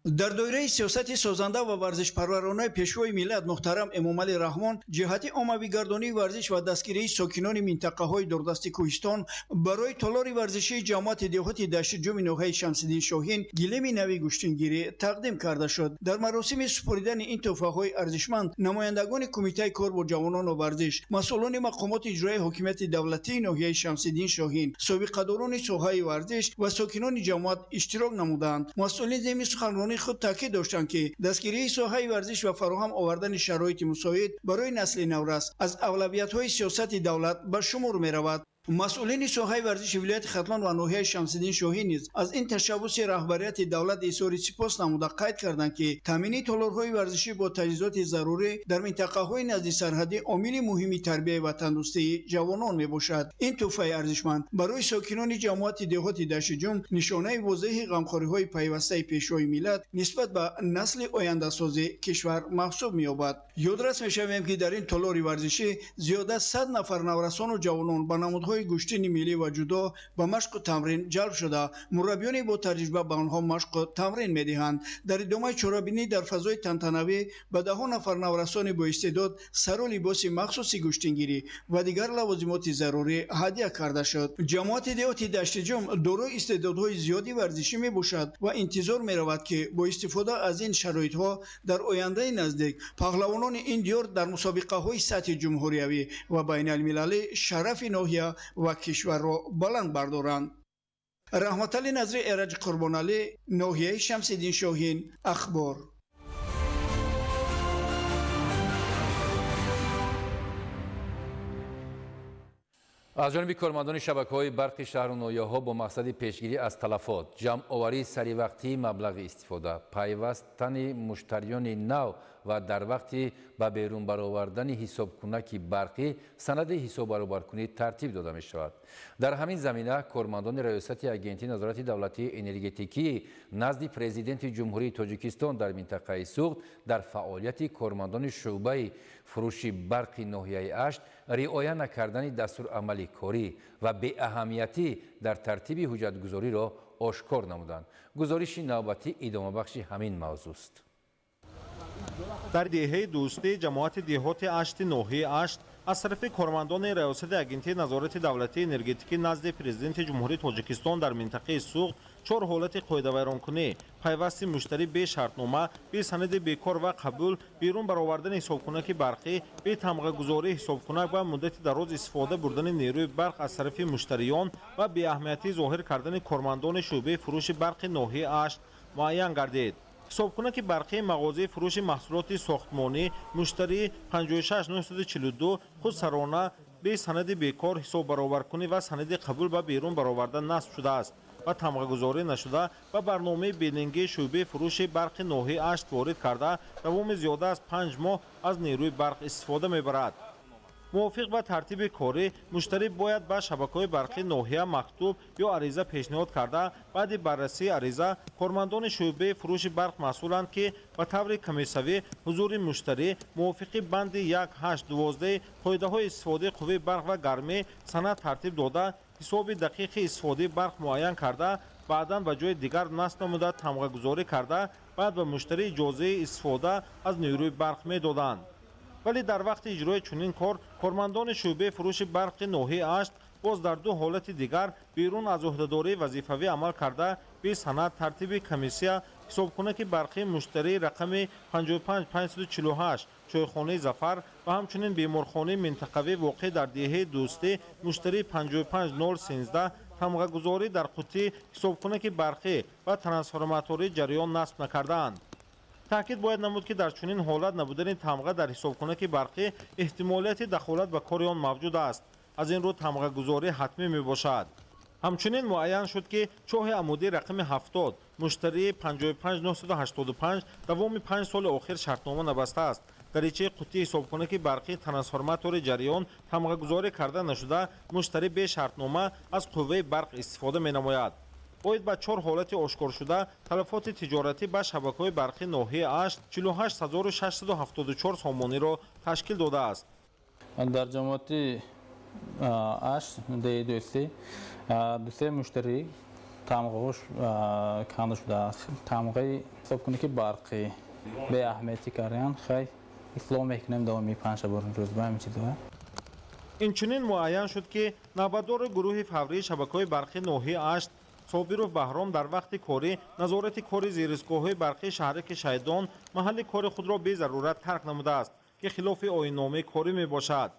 Дар доираи сиёсати созанда ва варзишпарваронаи Пешвои миллат муҳтарам Эмомалӣ Раҳмон ҷиҳати оммавигардонии варзиш ва дастгирии сокинони минтақаҳои дурдасти кӯҳистон барои толори варзишии ҷамоати деҳоти Даштиҷуми ноҳияи Шамсиддин Шоҳин гилеми нави гӯштингирӣ тақдим карда шуд. Дар маросими супоридани ин тӯҳфаҳои арзишманд намояндагони Кумитаи кор бо ҷавонон ва варзиш, масъулони мақомоти иҷроияи ҳокимияти давлатии ноҳияи Шамсиддин Шоҳин, собиқадорони соҳаи варзиш ва сокинони ҷамоат иштирок намуданд. Масъулин зимни суханронии худ таъкид доштанд, ки дастгирии соҳаи варзиш ва фароҳам овардани шароити мусоид барои насли наврас аз авлавиятҳои сиёсати давлат ба шумор меравад. Масъулини соҳаи варзиши вилояти Хатлон ва ноҳияи Шамсиддин Шоҳин низ аз ин ташаббуси раҳбарияти давлат изҳори сипос намуда қайд карданд, ки таъмини толорҳои варзишӣ бо таҷҳизоти зарурӣ дар минтақаҳои назди сарҳадӣ омили муҳими тарбияи ватандӯстии ҷавонон мебошад. Ин тӯҳфаи арзишманд барои сокинони ҷамоати деҳоти Даштиҷум нишонаи возеҳи ғамхориҳои пайвастаи Пешвои миллат нисбат ба насли ояндасози кишвар маҳсуб меёбад. Ёдрас мешавем, ки дар ин толори варзишӣ зиёда 100 нафар наврасону ҷавонон ба намудҳои гӯштини миллӣ ва ҷудо ба машқу тамрин ҷалб шуда, мураббиёне бо таҷриба ба онҳо машқу тамрин медиҳанд. Дар идомаи чорабинӣ дар фазои тантанавӣ ба даҳо нафар наврасони боистеъдод сару либоси махсуси гӯштингирӣ ва дигар лавозимоти зарурӣ ҳадя карда шуд. Ҷамоати деҳоти Даштиҷум дорои истеъдодҳои зиёди варзишӣ мебошад ва интизор меравад, ки бо истифода аз ин шароитҳо дар ояндаи наздик паҳлавонони ин диёр дар мусобиқаҳои сатҳи ҷумҳуриявӣ ва байналмилалӣ шарафи ноҳия ва кишварро баланд бардоранд. Раҳматалӣ Назри, Эраҷ Қурбоналӣ, ноҳияи Шамсиддин Шоҳин, Ахбор. Аз ҷониби кормандони шабакаҳои барқи шаҳру ноҳияҳо бо мақсади пешгирӣ аз талафот, ҷамъоварии саривақтии маблағи истифода, пайвастани муштариёни нав ва дар вақти ба берун баровардани ҳисобкунаки барқӣ санади ҳисоббаробаркунӣ тартиб дода мешавад. Дар ҳамин замина кормандони Раёсати Агентии назорати давлатии энергетикӣ назди Президенти Ҷумҳурии Тоҷикистон дар минтақаи Суғд дар фаъолияти кормандони шӯъбаи фурӯши барқи ноҳияи Ашт риоя накардани дастурамали корӣ ва беаҳамиятӣ дар тартиби ҳуҷҷатгузориро ошкор намуданд. Гузориши навбатӣ идомабахши ҳамин мавзӯст. Дар деҳаи Дӯстӣ ҷамоати деҳоти Ашти ноҳияи Ашт аз тарафи кормандони Раёсати Агентии назорати давлатии энергетикӣ назди Президенти Ҷумҳурии Тоҷикистон дар минтақаи Суғд чор ҳолати қоидавайронкунӣ, пайвасти муштарӣ бе шартнома, бе санади бекор ва қабул, берун баровардани ҳисобкунаки барқӣ, бе тамғагузории ҳисобкунак ва муддати дароз истифода бурдани нерӯи барқ аз тарафи муштариён ва беаҳамиятӣ зоҳир кардани кормандони шӯъбаи фурӯши барқи ноҳияи Ашт муайян гардид. Ҳисобкунаки барқии мағозаи фурӯши маҳсулоти сохтмонӣ муштарӣ 56942 худсарона бе санади бекор, ҳисоббаробаркунӣ ва санади қабул ба берун бароварда насб шудааст ва тамғагузорӣ нашуда ба барномаи биллингии шӯъбаи фурӯши барқи ноҳияи Ашт ворид карда давоми зиёда аз 5 моҳ аз нерӯи барқ истифода мебарад. Мувофиқ ба тартиби корӣ муштарӣ бояд ба шабакаҳои барқии ноҳия мактуб ё ариза пешниҳод карда, баъди баррасии ариза кормандони шӯъбаи фурӯши барқ масъуланд, ки ба таври комиссавӣ ҳузури муштарӣ мувофиқи банди 1.8.12 қоидаҳои истифодаи қувваи барқ ва гармӣ санад тартиб дода, ҳисоби дақиқи истифодаи барқ муайян карда, баъдан ба ҷои дигар насб намуда тамғагузорӣ карда, баъд ба муштарӣ иҷозаи истифода аз нерӯи барқ медоданд. Вале дар вақти иҷрои чунин кор кормандони шӯъбаи фурӯши барқи ноҳияи Ашт боз дар ду ҳолати дигар берун аз ӯҳдадории вазифавӣ амал карда, бе санад тартиби комиссия ҳисобкунаки барқии муштарии рақами 55548 чойхонаи Зафар ва ҳамчунин беморхонаи минтақавӣ воқеъ дар деҳаи Дӯстӣ муштарии 55013 тамғагузорӣ дар қуттии ҳисобкунаки барқӣ ва трансформатори ҷараён насб накардаанд. Таъкид бояд намуд, ки дар чунин ҳолат набудани тамға дар ҳисобкунаки барқӣ эҳтимолияти дахолат ба кори он мавҷуд аст. Аз ин рӯ тамғагузорӣ ҳатмӣ мебошад. Ҳамчунин муайян шуд, ки чоҳи амудӣ рақами 70 муштарии 55985 давоми 5 соли охир шартнома набастааст. Даричаи қуттии ҳисобкунаки барқӣ трансформатори ҷараён тамғагузорӣ карда нашуда, муштарӣ бе шартнома аз қувваи барқ истифода менамояд. Оид ба чор ҳолати ошкоршуда талафоти тиҷоратӣ ба шабакаҳои барқи ноҳияи Ашт 48674 сомониро ташкил додааст. Дар ҷамоати Ашт деҳаи Дӯстӣ дусе муштарӣ Тамғаҳош канда шуда, тамғаи ҳисоб кунӣ ки барқӣ беаҳамиятӣ карданд. Хай, ислоҳ мекунем давоми панҷшабор рӯз ба ҳамин чизҳо. Инчунин муайян шуд, ки навбатдори гурӯҳи фаврии шабакаҳои барқи ноҳияи Ашт Собиров Баҳром дар вақти корӣ назорати кори зеристгоҳҳои барқии шаҳраки Шайдон маҳалли кори худро безарурат тарк намудааст, ки хилофи оинномаи корӣ мебошад.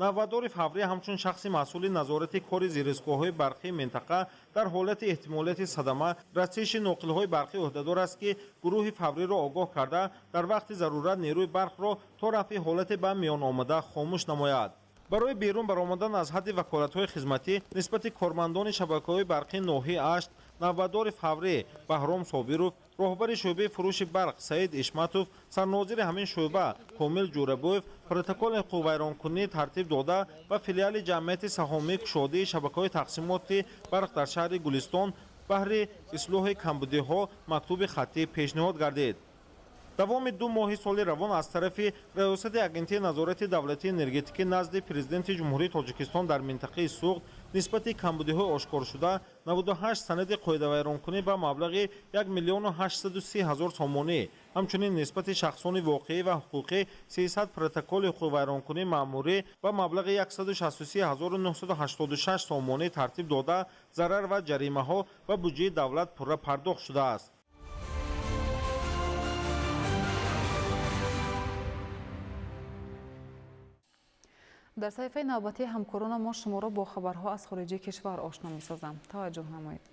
Навбатдори фаврӣ ҳамчун шахси масъули назорати кори зеристгоҳҳои барқии минтақа дар ҳолати эҳтимолияти садама расиши ноқилҳои барқӣ ӯҳдадор аст, ки гурӯҳи фавриро огоҳ карда, дар вақти зарурат нерӯи барқро то рафъи ҳолате ба миён омада хомӯш намояд. Барои берун баромадан аз ҳадди ваколатҳои хизматӣ нисбати кормандони шабакаҳои барқии ноҳияи Ашт навбатдори фаврӣ Баҳром Собиров, роҳбари шӯъбаи фурӯши барқ Саид Ишматов, сарнозири ҳамин шӯъба Комил Ҷӯрабоев протоколи ҳуқуқвайронкунӣ тартиб дода ва филиали ҷамъияти саҳомии кушодии шабакаҳои тақсимоти барқ дар шаҳри Гулистон баҳри ислоҳи камбудиҳо мактуби хаттӣ пешниҳод гардид. Давоми 2 моҳи соли равон аз тарафи Раёсати Агентии назорати давлатии энергетикӣ назди Президенти Ҷумҳурии Тоҷикистон дар минтақаи Суғд нисбати камбудиҳои ошкоршуда 98 санади қоидавайронкунӣ ба маблағи 1 830 000 сомонӣ, ҳамчунин нисбати шахсони воқеӣ ва ҳуқуқӣ 300 протоколи ҳуқуқвайронкунии маъмурӣ ба маблағи 163 986 сомонӣ тартиб дода, зарар ва ҷаримаҳо ба буҷаи давлат пурра пардохт шудааст. Дар саҳифаи навбатии ҳамкорона мо шуморо бо хабарҳо аз хориҷи кишвар ошно месозам. Таваҷҷӯҳ намоед.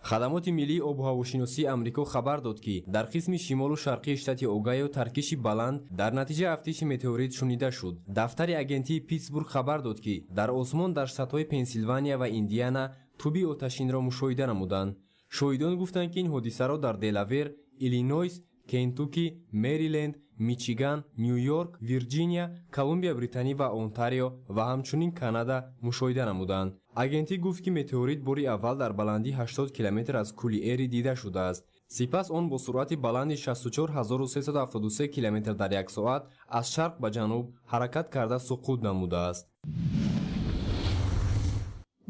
Хадамоти миллии обуҳавошиносии Амрико хабар дод, ки дар қисми шимолу шарқии штати Огайо таркиши баланд дар натиҷаи афтиши метеорит шунида шуд. Дафтари агентии Питсбург хабар дод, ки дар осмон дар штатҳои Пенсилвания ва Индиана тӯби оташинро мушоҳида намуданд. Шоҳидон гуфтанд, ки ин ҳодисаро дар Делавер, Иллинойс, Кентуки, Мериленд, Мичиган, Нью-Йорк, Вирҷиния, Колумбия Британӣ ва Онтарио ва ҳамчунин Канада мушоҳида намуданд. Агентӣ гуфт, ки метеорит бори аввал дар баландии 80 километр аз кӯли Эри дида шудааст. Сипас он бо суръати баланди 64373 километр дар як соат аз шарқ ба ҷануб ҳаракат карда суқут намудааст.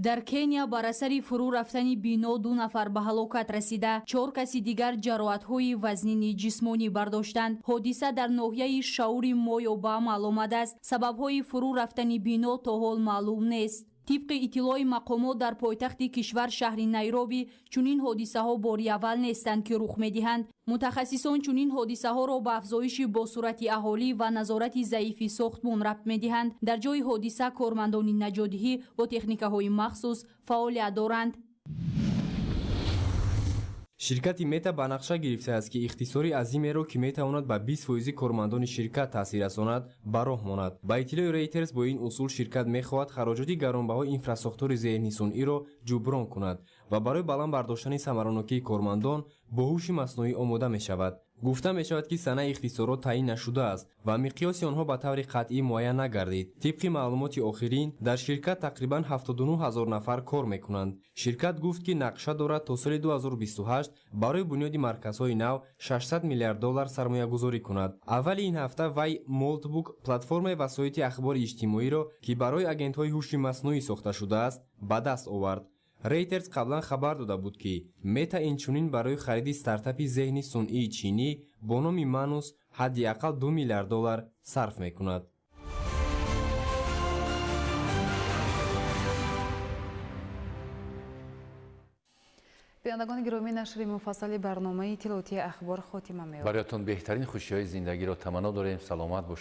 Дар Кения бар асари фурӯ рафтани бино 2 нафар ба ҳалокат расида, 4 каси дигар ҷароҳатҳои вазнини ҷисмонӣ бардоштанд. Ҳодиса дар ноҳияи Шаури Мойо ба амал омадааст. Сабабҳои фурӯ рафтани бино то ҳол маълум нест. Тибқи иттилои мақомот дар пойтахти кишвар шаҳри Найроби чунин ҳодисаҳо бори аввал нестанд, ки рух медиҳанд. Мутахассисон чунин ҳодисаҳоро ба афзоиши босуръати аҳолӣ ва назорати заифи сохтмон рабт медиҳанд. Дар ҷои ҳодиса кормандони наҷотдиҳӣ бо техникаҳои махсус фаъолият доранд. Ширкати Мета ба нақша гирифтааст, ки ихтисори азимеро, ки метавонад ба 20% кормандони ширкат таъсир расонад, ба роҳ монад. Ба иттилои Рейтерс, бо ин усул ширкат мехоҳад хароҷоти гаронбаҳои инфрасохтори зеҳни сунъиро ҷуброн кунад ва барои баланд бардоштани самаранокии кормандон бо ҳуши маснуӣ омода мешавад. Гуфта мешавад, ки санаи ихтисорот таъин нашудааст ва миқёси онҳо ба таври қатъӣ муайян нагардид. Тибқи маълумоти охирин, дар ширкат тақрибан 79 ҳазор нафар кор мекунанд. Ширкат гуфт, ки нақша дорад то соли 2028 барои бунёди марказҳои нав 600 миллиард доллар сармоягузорӣ кунад. Аввали ин ҳафта вай Молтбук, платформаи васоити ахбори иҷтимоиро, ки барои агентҳои ҳуши маснуӣ сохта шудааст, ба даст овард. Рейтерс қаблан хабар дода буд, ки Мета инчунин барои хариди стартапи зеҳни сунъии чинӣ бо номи Манус ҳадди ақал 2 миллиард доллар сарф мекунад. Бинандагони гиромӣ, нашри муфассали барномаи иттилоотии ахбор хотима меёбад. Бароятон беҳтарин хушиҳои зиндагиро таманно дорем. Саломат бошед.